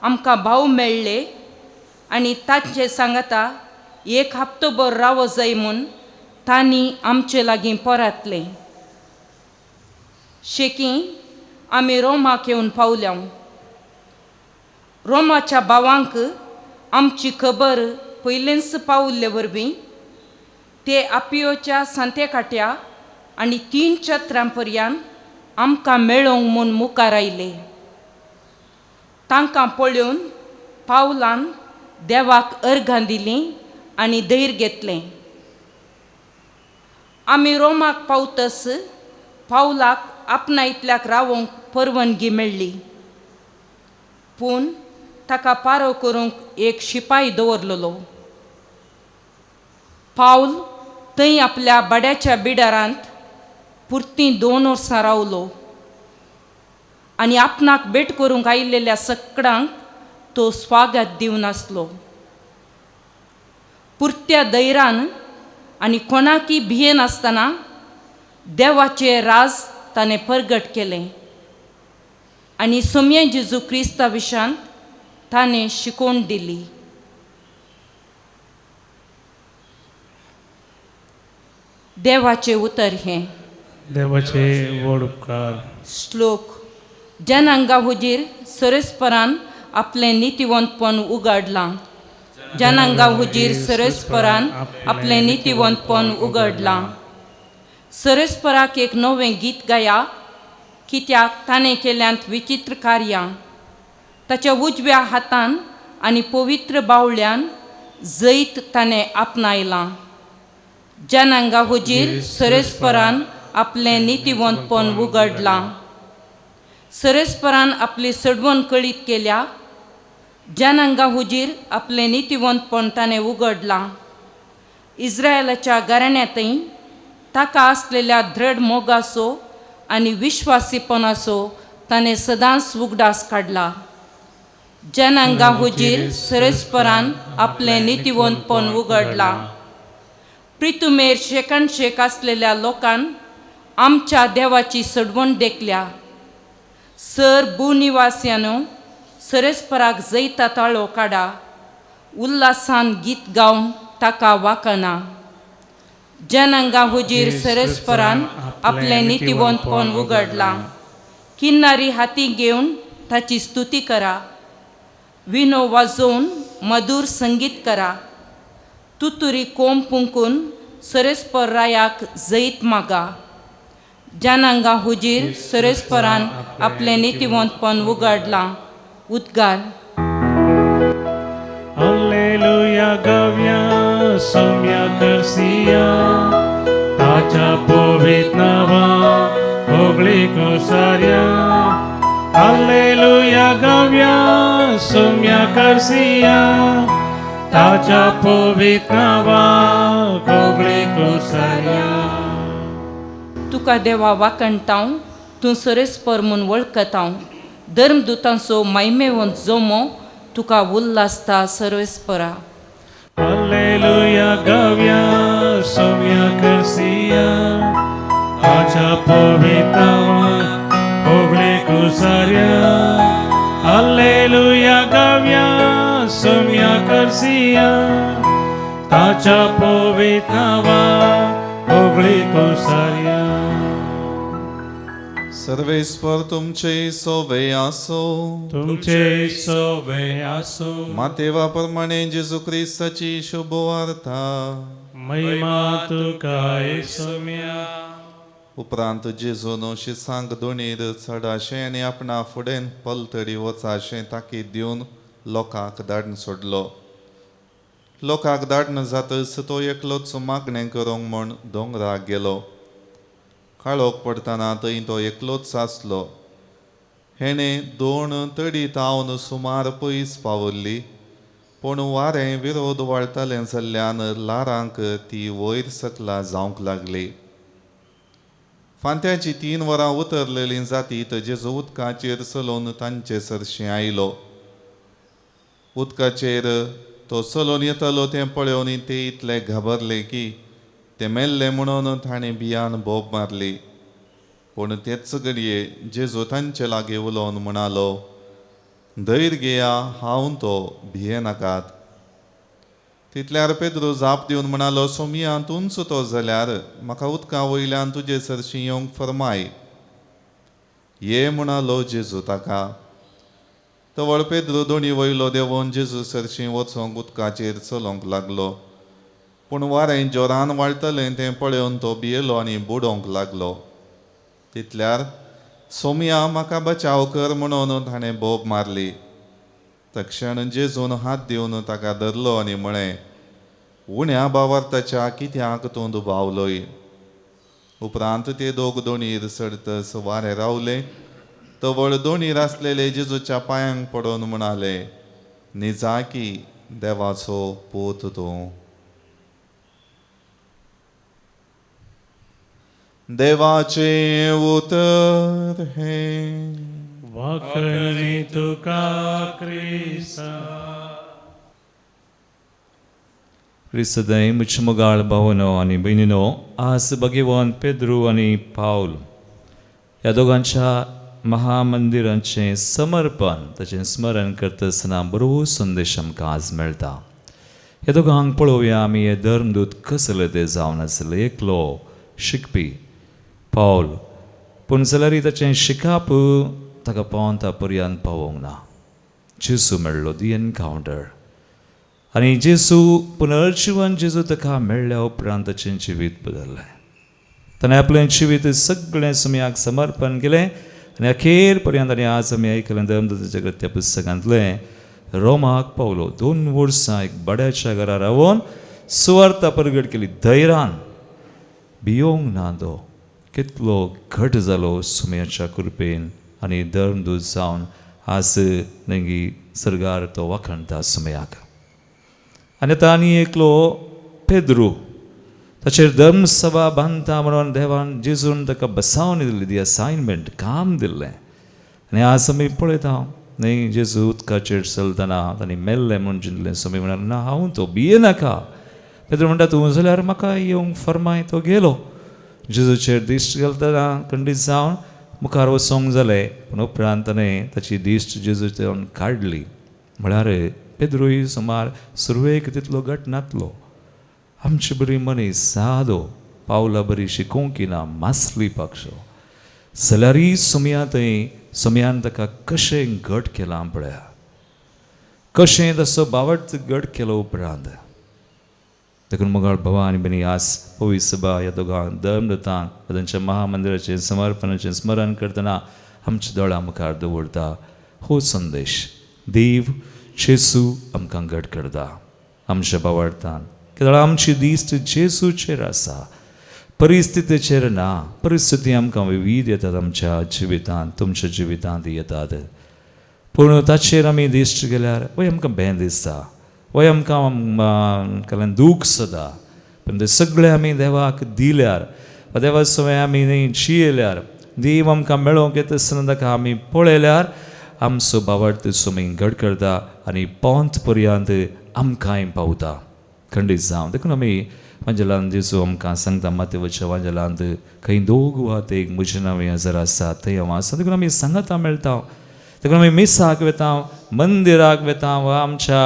आमकां भाव मेळ्ळे आनी तांचे सांगाता 1 हप्तोभर रावो जाय म्हूण तांणी आमचे लागीं परतलें. शेकी आमी रोमाक येवन पावल्या. रोमाच्या भावांक आमची खबर पयलेंच पावल्ले वरवीं ते आपियोच्या सांतेकाट्या आनी 3 छत्रां पर्यान आमकां मेळोवंक म्हूण मुखार आयले. तांकां पळोवन पावलान देवाक अर्घां दिलीं आनी धैर्य घेतलें. आमी रोमाक पावतस पावलाक आपणा इतल्याक रावोंक परवानगी मेळ्ळी, पूण ताका पारो करूंक एक शिपाय दवरलेलो. पावल थंय आपल्या बाड्याच्या बिडारांत पुरतीं 2 वर्सां रावलो आनी आपणाक भेट करूंक आयिल्ल्या सगळ्यांक तो स्वागत दिवन आसलो. पुरत्या धैर्यान आनी कोणाकी भियेनासतना देवाचें राज ताणें परगट केलें आनी सोम्या जेजू क्रिस्ता विशांत ताणें शिकोवन दिली. देवाचें उतर हें. देवाचे व्हड उपकार. श्लोक. जनांगा हुजीर सरस्परान आपलें नितिवंतपण उगडलां. जनांगा हुजीर सरस्परान आपलें नितिवंतपण उगडलां. सरस्पराक एक नवें गीत गाया, कित्याक ताणें केल्यांत विचित्र कार्यां. ताच्या उजव्या हातान आनी पवित्र बावल्यान जैत ताणें आपणायलां. जनांगा हुजीर सरस्परान आपलें नितिवंतपण उगडलां. सरस्परान आपली सडवण कळीत केल्या. जनांगा हुजीर आपलें नितिवंतपण ताणें उगडलां. इस्रायलाच्या घराण्यांतय ताका आसलेल्या दृढ मोगाचो आनी विश्वासीपणाचो ताणें सदांच उगडास काडला. जनांगा हुजीर सरस्परान आपलें नितिवंतपण उगडलां. प्रितुमेर शेकान शेक आसलेल्या लोकान आमच्या देवाची सडवण देखल्या. सर भूनिवास्यानो सरस्पराक जैता ताळो काडा, उल्हासान गीत गावन ताका वाकना. जनांगा हुजीर सरस्परान आपलें नितिवंतपण उगडलां. किन्नारी हाती घेवन ताची स्तुती करा. विनो वाजोवन मधूर संगीत करा. तुतुरी कोम पुंकून सरस्पर रायाक जैत मागा. जनांगा हुजीर सरस्परान आपलें नितिवंतपण उगडलां. उद्गार. हालेलुया गाव्या सोम्या करसिया, ताच्या पवित्र नांवा होगळी कोसार्या. हालेलुया गाव्या सोम्या करसिया, ताच्या पवित्र नांवा होगळी कोसार्या. तुका देवा वाकणतांव तूं सरेस्पर म्हूण वळखता हांव. धर्मदुतांचो मायमेवंत जमो तुका उल्लासता सर्वेस्परा. Alleluia gavya somya करसिया ताच्या पवित्रावा होगळे कुसार्या. Alleluia gavya somya करसिया ताच्या पवित्रावा होगळे कुसार्या. सर्वेस्पर तुमचे सोवे आसो. तुमचे सोवे आसो. मातेवा प्रमाणे जेजू क्रिस्ताची शुभवार्ता. महिमा तुका येसुम्या. उपरांत जेजून शिसांक दोणीर चडाशें आनी आपणा फुडें पलतडी वचाशें ताकीद दिवन लोकांक धाडून सोडलो. लोकांक धाडून जातच तो एकलोच मागणें करूंक म्हूण दोंगराक गेलो. काळोख पडटना थंय तो एकलोच आसलो. हेणें दोन तडी तावन सुमार पयस पावल्ली, पूण वारें विरोध वाळटालें जाल्ल्यान ल्हारांक ती वयर सकला जावंक लागली. फांत्याची 3 वरां उतरलेली जाती जेजू उदकाचेर चलोवन तांचे सरशीं आयलो. उदकाचेर तो चलोवन येतालो तें पळोवन ते इतले घाबरले की ते मेल्ले म्हणून ताणें भियान बोब मारली. पूण तेच घडये जेजू तांचे लागीं उलोवन म्हणालो, धैर्य घेया, हांव तो, भियेनाकात. तितल्यार पेद्रू जाप दिवन म्हणालो, सोमिया तूंच तो जाल्यार म्हाका उदका वयल्यान तुजे सरशीं येवंक फर्माय. ये म्हणालो जेजू ताका. तवळ पेद्रू दोणी वयलो देंवोन जेजू सरशीं वचोंक उदकाचेर चलोवंक लागलो. पूण वारें जोरान वाळटलें तें पळोवन तो भियेलो आनी बुडोवंक लागलो. तितल्यार सोमिया म्हाका बचाव कर म्हणून ताणें बोब मारली. तक्षण जेजून हात दिवन ताका धरलो आनी म्हळें, उण्या बावार्थाच्या कित्याक तूं दुबावलोय. उपरांत ते दोग दोणीर चडतच वारें रावलें. तवळ दोणीर आसलेले जेजूच्या पांयांक पडोवन म्हणाले, निजाकी देवाचो पूत तूं. देवाचें उतर हें. वाखणी तुका क्रिस्ता. क्रिस्तदय मुचमगाळ भावनो आनी भयणीनो, आज भगवान पेद्रू आनी पावल ह्या दोगांच्या महामंदिरांचें समर्पण ताचें स्मरण करता आसतना बरो संदेश आमकां आज मेळटा. ह्या दोगांक पळोवया आमी हे धर्मदूत कसले ते जावन आसले. एकलो शिकपी पावल, पूण जाल्यारय ताचें शिकप ताका पावता पर्यंत पावोवंक ना. जेजू मेळ्ळो, दी एनकावंटर, आनी जेजू पुनर्जिवन जेजू ताका मेळ्ळ्या उपरांत ताचें जिवीत बदल्लें. ताणें आपलें जिवीत सगळें सुमयाक समर्पण केलें आनी अखेर पर्यंत. आनी आज आमी आयकलें धर्मदूताच्या कृत्या पुस्तकांतलें, रोमाक पावलो. 2 वर्सां एक बड्याच्या घरा रावन सुवार्ता परगट केली. धैर्यान भियोंक ना तो, कितलो घट जालो सुमयाच्या कृपेन आनी धर्मदूत जावन आज नेगी सर्गार तो वाखणटा सुमयाक. आनी आतां आनी एकलो पेद्रू, ताचेर धर्मसभा बांदता म्हणून देवान जेजून ताका बसावन दिल्ली, दी असायनमेंट, काम दिल्लें. आनी आज आमी पळयता न्ही, जेजू उदकाचेर चलतना तांणी मेल्लें म्हूण चिंतलें. सुमी म्हणाले, ना हांव तो, भियेनाका. पेद्रू म्हणटा, तूं जाल्यार म्हाका येवंक फर्माय. तो गेलो. जेजूचेर दिश्ट घालतना खंडीत जावन मुखार वचोंक जालें, पूण उपरांत ताणें ताची दिश्ट जेजूच्यान काडली. म्हळ्यार पेद्रूय सुमार सुरवेक तितलो घट नातलो. आमची बरी मनीस सादो, पावला बरी शिकोवंक ना, मासली पक्षो जाल्यारय सुमया थंय सुमयान ताका कशें घट केलां पळया, कशें तसो बावट घट केलो उपरांत. देखून मोगाळ भावा आनी भयणी, आज पवित्र सभा ह्या दोगां धर्मदूतांक तांच्या महामंदिराचें समर्पणाचें स्मरण करतना आमच्या दोळ्यां मुखार दवरता हो संदेश. देव जेजू आमकां घट करता आमच्या बावडतान, कित्याक आमची दिश्ट जेजूचेर आसा, परिस्थितीचेर ना. परिस्थिती आमकां विवीध येतात आमच्या जिवितांत, तुमच्या जिवितांत येतात, पूण ताचेर आमी दिश्ट गेल्यार वय आमकां भें दिसता, वय आमकां केल्यान दूख सदा. पूण ते सगळे आमी देवाक दिल्यार, देवा सवय आमी न्ही जियेल्यार, देव आमकां मेळोवंक येता आसतना ताका आमी पळयल्यार आमचो भावार्थ सुमी घट करता आनी पोंत पर्यंत आमकांय पावता खंडीत जावं. देखून आमी वांजेलान जेजू आमकां सांगता मातेवच्या वांजेलांत खंय दोग वा एक म्हजें नांव जर आसा थंय हांव आसा. देखून आमी सांगाता मेळटा, देखून आमी मिसाक वेता, मंदिराक वेता वा आमच्या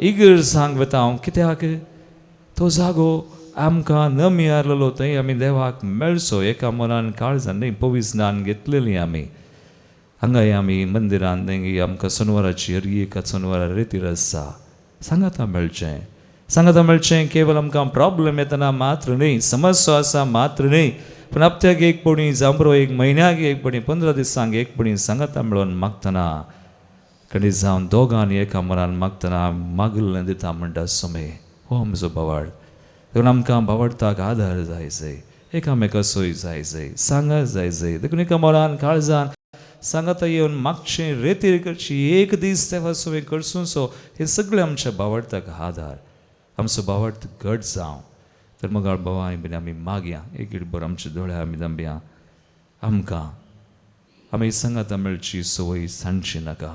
इगर्जांक वेता. कित्याक तो जागो आमकां न मियारलेलो थंय आमी देवाक मेळचो एका मनान काळजान न्ही पविजनान घेतलेली आमी हांगाय आमी मंदिरान थंय आमकां सोनवाराची हर एका सोनवारा रेतीर आसा सांगाता मेळचें, सांगाता मेळचें. केवल आमकां प्रॉब्लम येतना मात्र न्ही, समस्या आसा मात्र न्ही, पूण हप्त्याक एक पणी जांबरो एक म्हयन्याक एक पणी 15 दिसांक एक पणी सांगाता मेळोवन मागतना खंडीत जावन दोगांनी एका मनान मागतना मागलें दिता म्हणटा सोमे हो आमचो भावार्थ. देखून आमकां भावार्थाक आदार जाय जाय, एकामेका सोय जाय जाय, सांगात जाय जाय. देखून एका मनान काळजान सांगाता येवन मागचें रेतीर करची एक दीस देवा सोय करसूंचो हें सगळें आमच्या भावार्थाक आदार, आमचो भावार्थ घट जावं. तर मगाळ भावांय बीन आमी मागया एक बरो आमच्या दोळ्या आमी दंबया आमकां आमी सांगाता मेळची संवय सांडची नाका.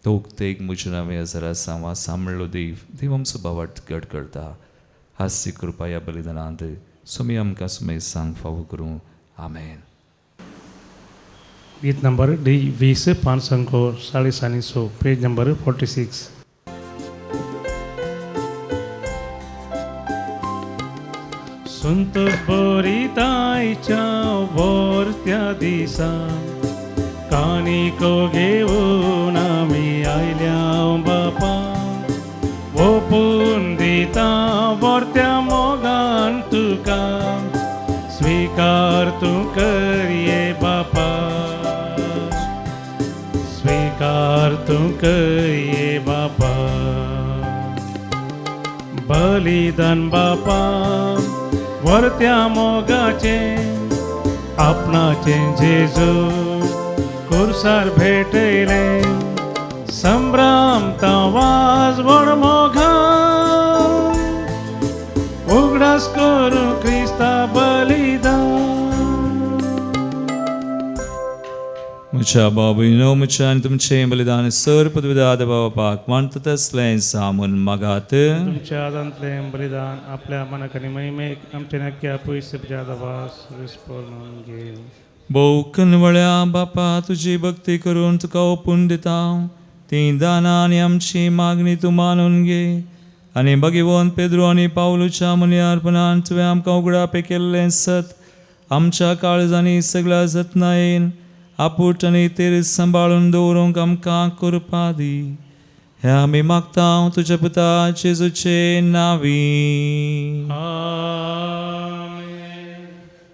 दोग तेग म्हजें नांव जरा सांवा सांबळ्ळो देव देव आमचो भावार्थ घट करता. हास्य कृपा ह्या बलिदानांत सुमी आमकां सुमे सांग फावो करूं. आमेन. गीत नंबर डी 20 540 पेज नंबर 46. सुंत बरी ताईच्या वर्त्या दिसा कानिको घेवन आमी आयल्या बापा ओपून दिता वर्त्या मोगान तुका स्वीकार तूं करये बापा, स्वीकार तूं करये बापा. बलिदान बापा वर्त्या मोगाचें आपणाचें जेजू कुर्सार भेटयलें संभ्राम वाज व्हड मोगान उगडास करूं क्रिस्ता बलिदान. म्हज्या बाबूयनो म्हज्या आनी तुमचें बलिदान सर पदविदा बापाक मानता तसलें सामून मागात. तुमच्या आदांतलें बलिदान आपल्या मनाक आनी महिमेक आमच्या नक्क्या पयस घे. भोव कनवळ्या बापा तुजी भक्ती करून तुका ओपून दिता ती दानां आनी आमची मागणी तूं मानून घे आनी भगवंत पेद्रो आनी पावलूच्या मुनियार्पणान तुवें आमकां उगडापें केल्लें सत आमच्या काळजांनी सगळ्या जतनायेन आपूट आनी तेर सांबाळून दवरूंक आमकां कृपा दी. हें आमी मागता तुज्या पुता जेजूचे नांवी.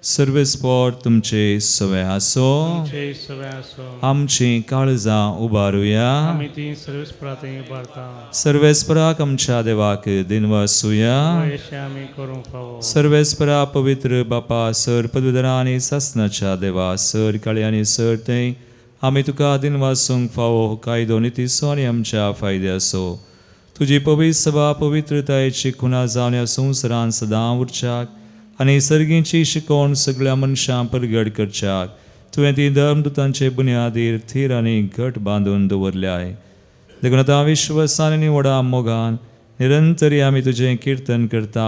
सर्वेस्पोर तुमचे सवे आसो. आमची काळजां उबारुया. सर्वेस्पराक आमच्या देवाक दिनवासुया. सर्वेस्परा पवित्र बापा सर पदवीधरा आनी सासनाच्या देवा सर काळी आनी सर थंय आमी तुका दिनवासूंक फावो कायदो नितीचो आनी आमच्या फायद्याचो. तुजी पवित्र सभा पवित्रतायेची खुणा जावन ह्या संवसारान सदां उरच्याक आनी सर्गींची शिकवण सगळ्या मनशां परगट करच्याक तुवें ती धर्मदुतांचे बुन्यादीर थीर आनी घट बांदून दवरल्याय. देखून आतां विश्वसान आनी व्हडा मोगान निरंतरी आमी तुजें किर्तन करता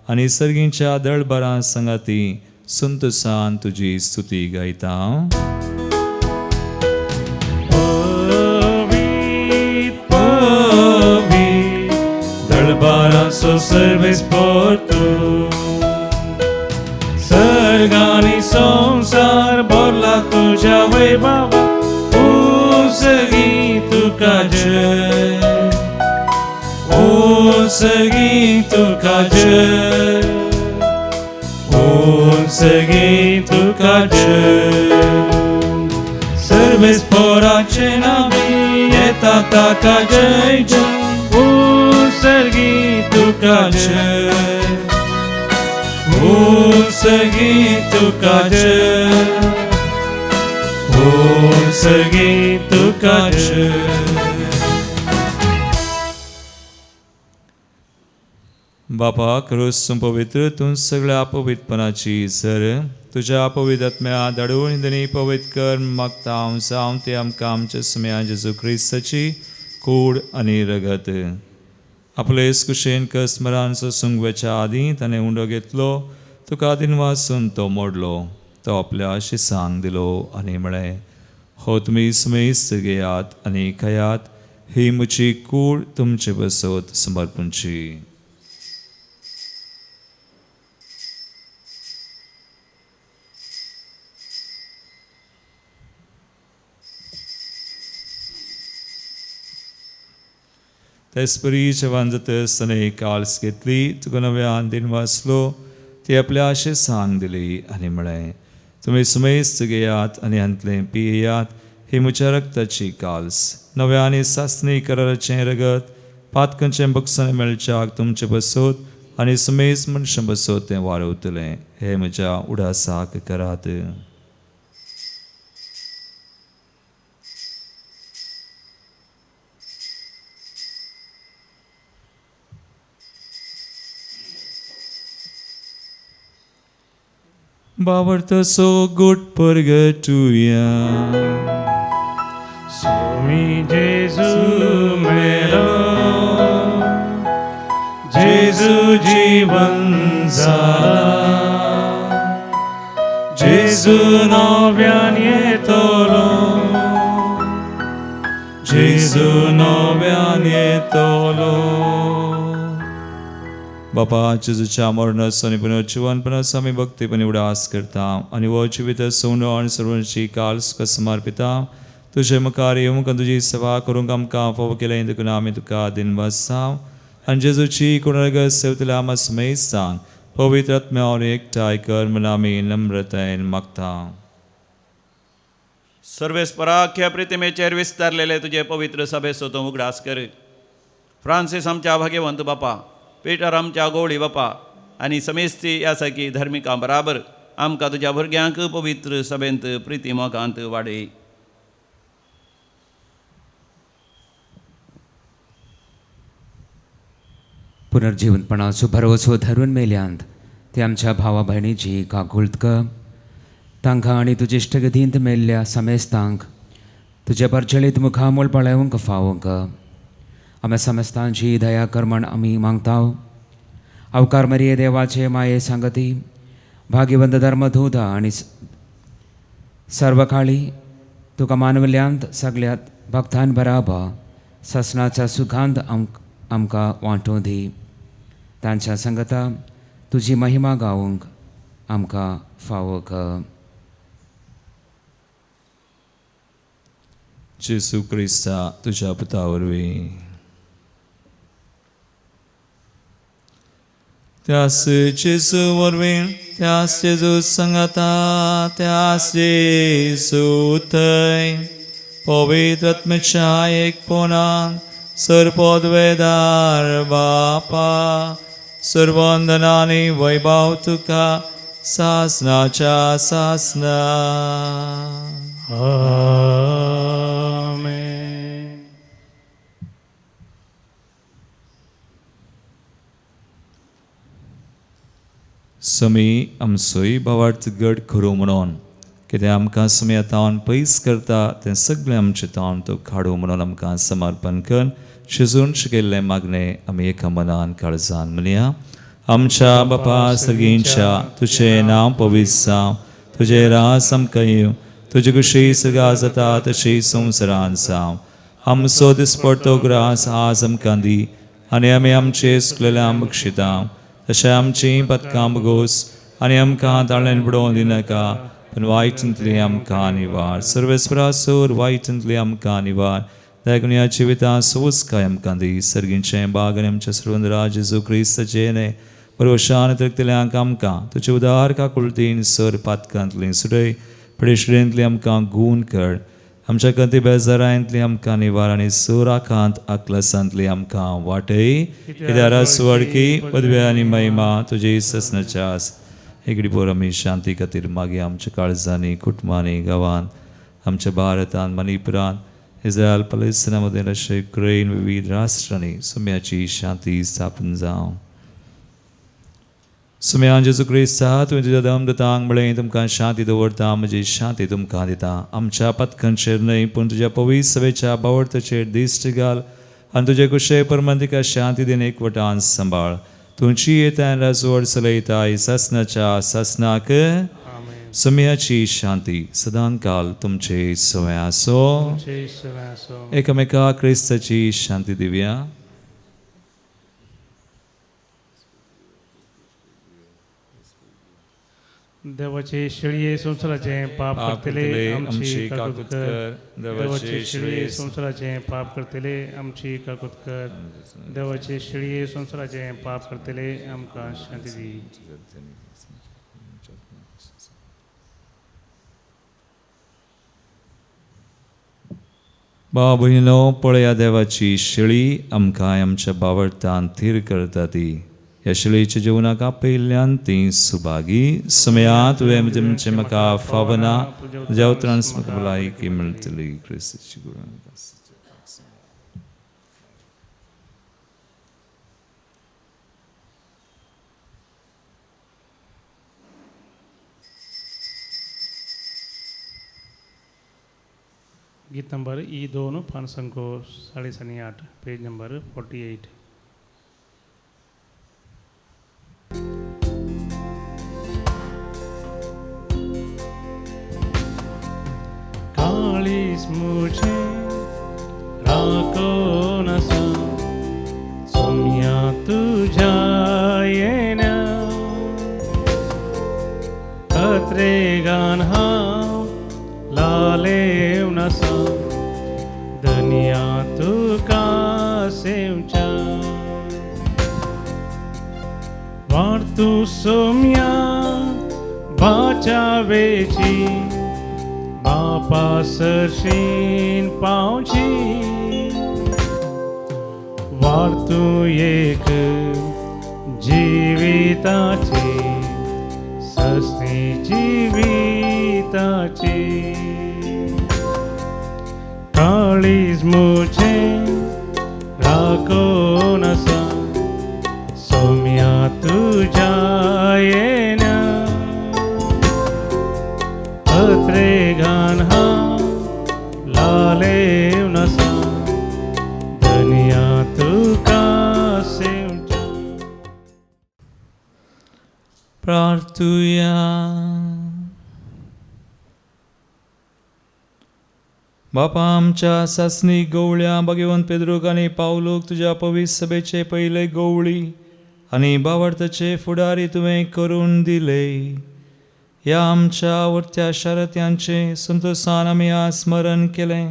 आनी सर्गींच्या दळबारां सांगाती संतोसान तुजी स्तुती गायता. दळबारांचो सर्वेस्पोर तूं सर्गानी संवसार भरला तुज्या वैभवा उंचगी तुका जय, उंचगी तुका जय, उंचगी तुका जय. सर्वेस्पोराचे नांवी येता ताका जय जय, उंचगी तुका जय, उंचगी तुका जय, उंचगी तुका जय. बापा क्रूस पवित्र तूं सगळ्या पवित्रपणाची सर तुज्या पवित्र आत्म्या धाडून हिंदनी पवित्र कर मागता हांव जावं ते आमकां आमच्या सुम्या जेजू क्रिस्ताची कूड आनी रगत. आपले कुशेन कस्मरान सोसूंक वचच्या आदीं ताणें उंडो घेतलो, तुका दिनवासून तो मोडलो, तो आपल्या शिसांक दिलो आनी म्हळें, हो तुमी सुमेस्त घेयात आनी खायात, ही म्हजी कूड तुमचे बसत समर्पणची. तेचपरी जेवण जातच ताणें काल्स घेतली, तुका नव्यान दिनवासलो, ती आपल्या शिसांक दिली आनी म्हळें, तुमी सुमेस्त घेयात आनी हांतलें पियेयात, ही म्हज्या रक्ताची काल्स, नव्या आनी सासणी कराराचें रगत, पातकांचें बक्षां मेळच्याक तुमचें बसत आनी सुमेस्त मनशां बसत तें वाडवतलें. हें म्हज्या उडासाक करात. बावर्तसो गुड परगटुया. स्वामी जेजू मेलो, जेजू जीवन जाला, जेजू नव्यान येतलो, जेजू नव्यान येतलो. बापा जेजूच्या मरणाचो आनी पुनर्जिवनपणाचो आमी भक्तीपणी उडास करता आनी हो जिवीत सोंडो आनी सर्वांची काल तुका समर्पिता. तुजे मुखार येवंक आनी तुजी सेवा करूंक आमकां फावो केलें देखून आमी तुका दिनवासा. आनी जेजूची कोणाक सेवतल्या आमा सुमेस्तान पवित्र आत्म्या एकठांय कर म्हूण आमी नम्रतायेन मागता. सर्वेस्पराख्या प्रतिमेचेर विस्तारलेले तुजे पवित्र सभेचो तूं उगडास कर. फ्रांसीस आमच्या भाग्यवंत बापा, पेटर आमच्या गोवळी बापा आनी समेस्ती ह्या सारकी धार्मिकां बराबर आमकां तुज्या भुरग्यांक पवित्र सभेंत प्रिती मोगांत वाडय. पुनर्जीवनपणाचो भरवसो धरून मेल्यांत ते आमच्या भावा भयणीची काकुळट कर. तांकां आनी तुजे इश्टगतींत मेल्ल्या समेस्तांक तुजे परजळीत मुखामूळ पळोवंक फावोंक. आमी समेस्तांची दया कर म्हण आमी मागता. अवकार मरिये देवाचे माये सांगती भाग्यवंत धर्मदूता आनी सर्वकाळी तुका मानवल्यांत सगळ्यात भक्तान बराबर ससनाच्या सुखांत आमकां वांटूं दी. तांच्या संगता तुजी महिमा गावंक आमकां फावो कर. जेजू क्रिस्ता तुज्या पुता वरवीं. त्यास जेजू वरवीं, त्यास जेजू संगता, त्यास जेजू थंय पवित्र आत्म्याच्या एकपणान सर्वपदवेदार बापा सर्वंदनानी वैभव तुका सासनाच्या सासना. आमेन. समी आमचोय भावार्थ गड खरो म्हणून कितें आमकां समी तावन पयस करता तें सगळें आमचें तावन तो काडू म्हणून आमकां समर्पण कर. शिजून शिकयल्लें मागणें आमी एका मनान काळजान म्हणया. आमच्या बापा सगळींच्या तुजें नांव पवित्र जावं, तुजें रास आमकां येवं, तुजी कुशी सगळा जाता तशी संवसारान जावं. आमचो दिसपडतो ग्रास आज आमकां दी आनी आमी आमचे चुकलेल्या बक्षिता तशें आमचीं पदकां बगोस आनी आमकां ताळ्यान बुडोवन दिनाका, पूण वायटांतली आमकां निवार. सर्वेस्परासूर वायटांतली आमकां निवार. देखून ह्या जिवितांत सोंसकाय आमकां दी. सर्गींचें बाग आनी आमच्या सर्वंद्रा जेजू क्रिस्ताचें न्हय बरोशान तृप्तल्यांक आमकां तुजे उदार काकुळतीन सर पातकांतली सुटय, पडेश्रेंतली आमकां गूण कर. आमच्या कंती बेजारांतली आमकां निवार आनी सुराखांत आकलसांतली आमकां वाटय. कित्याक सुवाडकी पदव्या आनी महिमा तुजी ससनाच्या आस. हेगडी पोर आमी शांती खातीर मागीर आमच्या काळजांनी, कुटुंबांनी, गांवांत, आमच्या भारतांत, मणिपुरांत, इस्रायल पलेस्तिना मदें, रशिया, युक्रेन, विविध राष्ट्रांनी सुम्याची शांती स्थापन जावं. सुम्यान जेजू क्रिस्ता तुवें तुज्या दमदतांक म्हळें तुमकां शांती दवरता म्हजी शांती तुमकां दिता. आमच्या पथकांचेर न्हय पूण तुज्या पवित्र सभेच्या बावडताचेर दिश्ट घाल आनी तुजे कुशे परमान तिका शांती दिन एकवटान सांबाळ. तुमची येता राजवड चलयता सासनाच्या सासनाक. सुम्याची शांती सदांकाल तुमचे सवय आसो. एकामेका क्रिस्ताची शांती दिवया. देवाचे शेळये संवसाराचें पाप करतले आमची काकूत कर. देवाचे शेळये संवसाराचें पाप करतले आमची काकूत कर. देवाचे शेळये संवसाराचें पाप करतले आमकां शांती दी. भाव भयणीनो, पळया देवाची शेळी आमकां आमच्या बावडतान थीर करता ती. ह्या शेळीच्या जेवणाक आपयिल्ल्यान ती सुभागी. समया तुवें तुमचें म्हाका फावना, तुज्या उतरान म्हाका भलायकी मेळटली. क्रिस्ताची गुण. गीत नंबर ई 2 5 8.5, पेज नंबर 48. काळीज मुझे राखो नसा सोम्या तुझ्या येण्या अत्रेगान हांव लालेव नसा धन्या तुका सेवच्या वार्तू सोम्या वाचावेची बापा सरशीन पावची वार्तू एक जिविताची सस्नी जिविताची काळीज मुझे राखो नसा सोम्या तुझ्या येण्या अत्रेगान हांव लालेव नसा धन्या तुका सेवच्या. प्रार्थुया. बापा आमच्या सासनी गवळ्या भगवंत पेद्रूक आनी पावलूक तुज्या पवित्र सभेचे पयले गवळी आनी बावडताचे फुडारी तुवें करून दिले. ह्या आमच्या आवडत्या शारत्यांचें संतोसान आमी आज स्मरण केलें.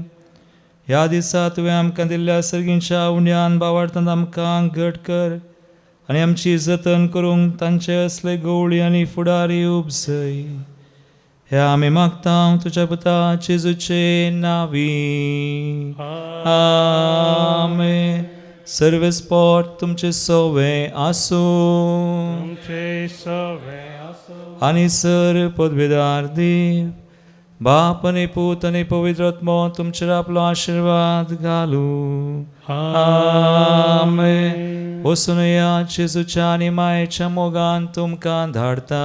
ह्या दिसा तुवें आमकां दिल्ल्या सर्गींच्या उण्यान बावडतांत आमकां घट कर आनी आमची जतन करूंक तांचे असले गवळी आनी फुडारी उपजय. हे आमी मागता तुज्या पुता जेजूचे नावी. आमेन. सर्व स्पॉट तुमचे सवे आसूं आनी सर पदवेदार देव बाप आनी पूत आनी पवित्र आत्मो तुमचेर आपलो आशिर्वाद घालूं. आमेन. वचून या जेजूच्या आनी मायेच्या मोगान तुमकां धाडता.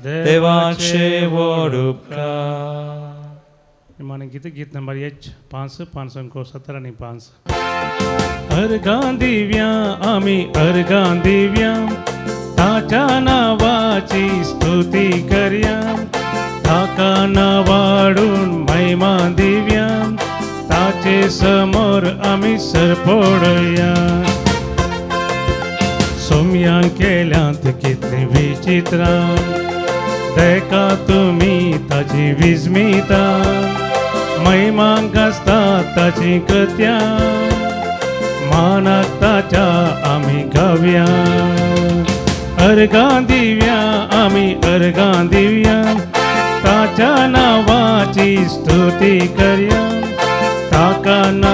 देवाचे व्हड उपकार. गीत गीत नंबर एच 5 5 17 आनी 5. अर्घां दिव्या आमी अर्घां दिव्या ताच्या नावाची स्तुती करया ताका नावाडून महिमा दिव्या ताचे समोर आमी सरपडया. सोम्या केल्यांत कितलीं विचित्रां देखा तुमी ताची विस्मिता महिमा गाजता ताची कृत्या मानाक ताच्या आमी गावया. अर्घां दिव्या आमी अर्घां दिव्या ताच्या नावाची स्तुती करया ताका ना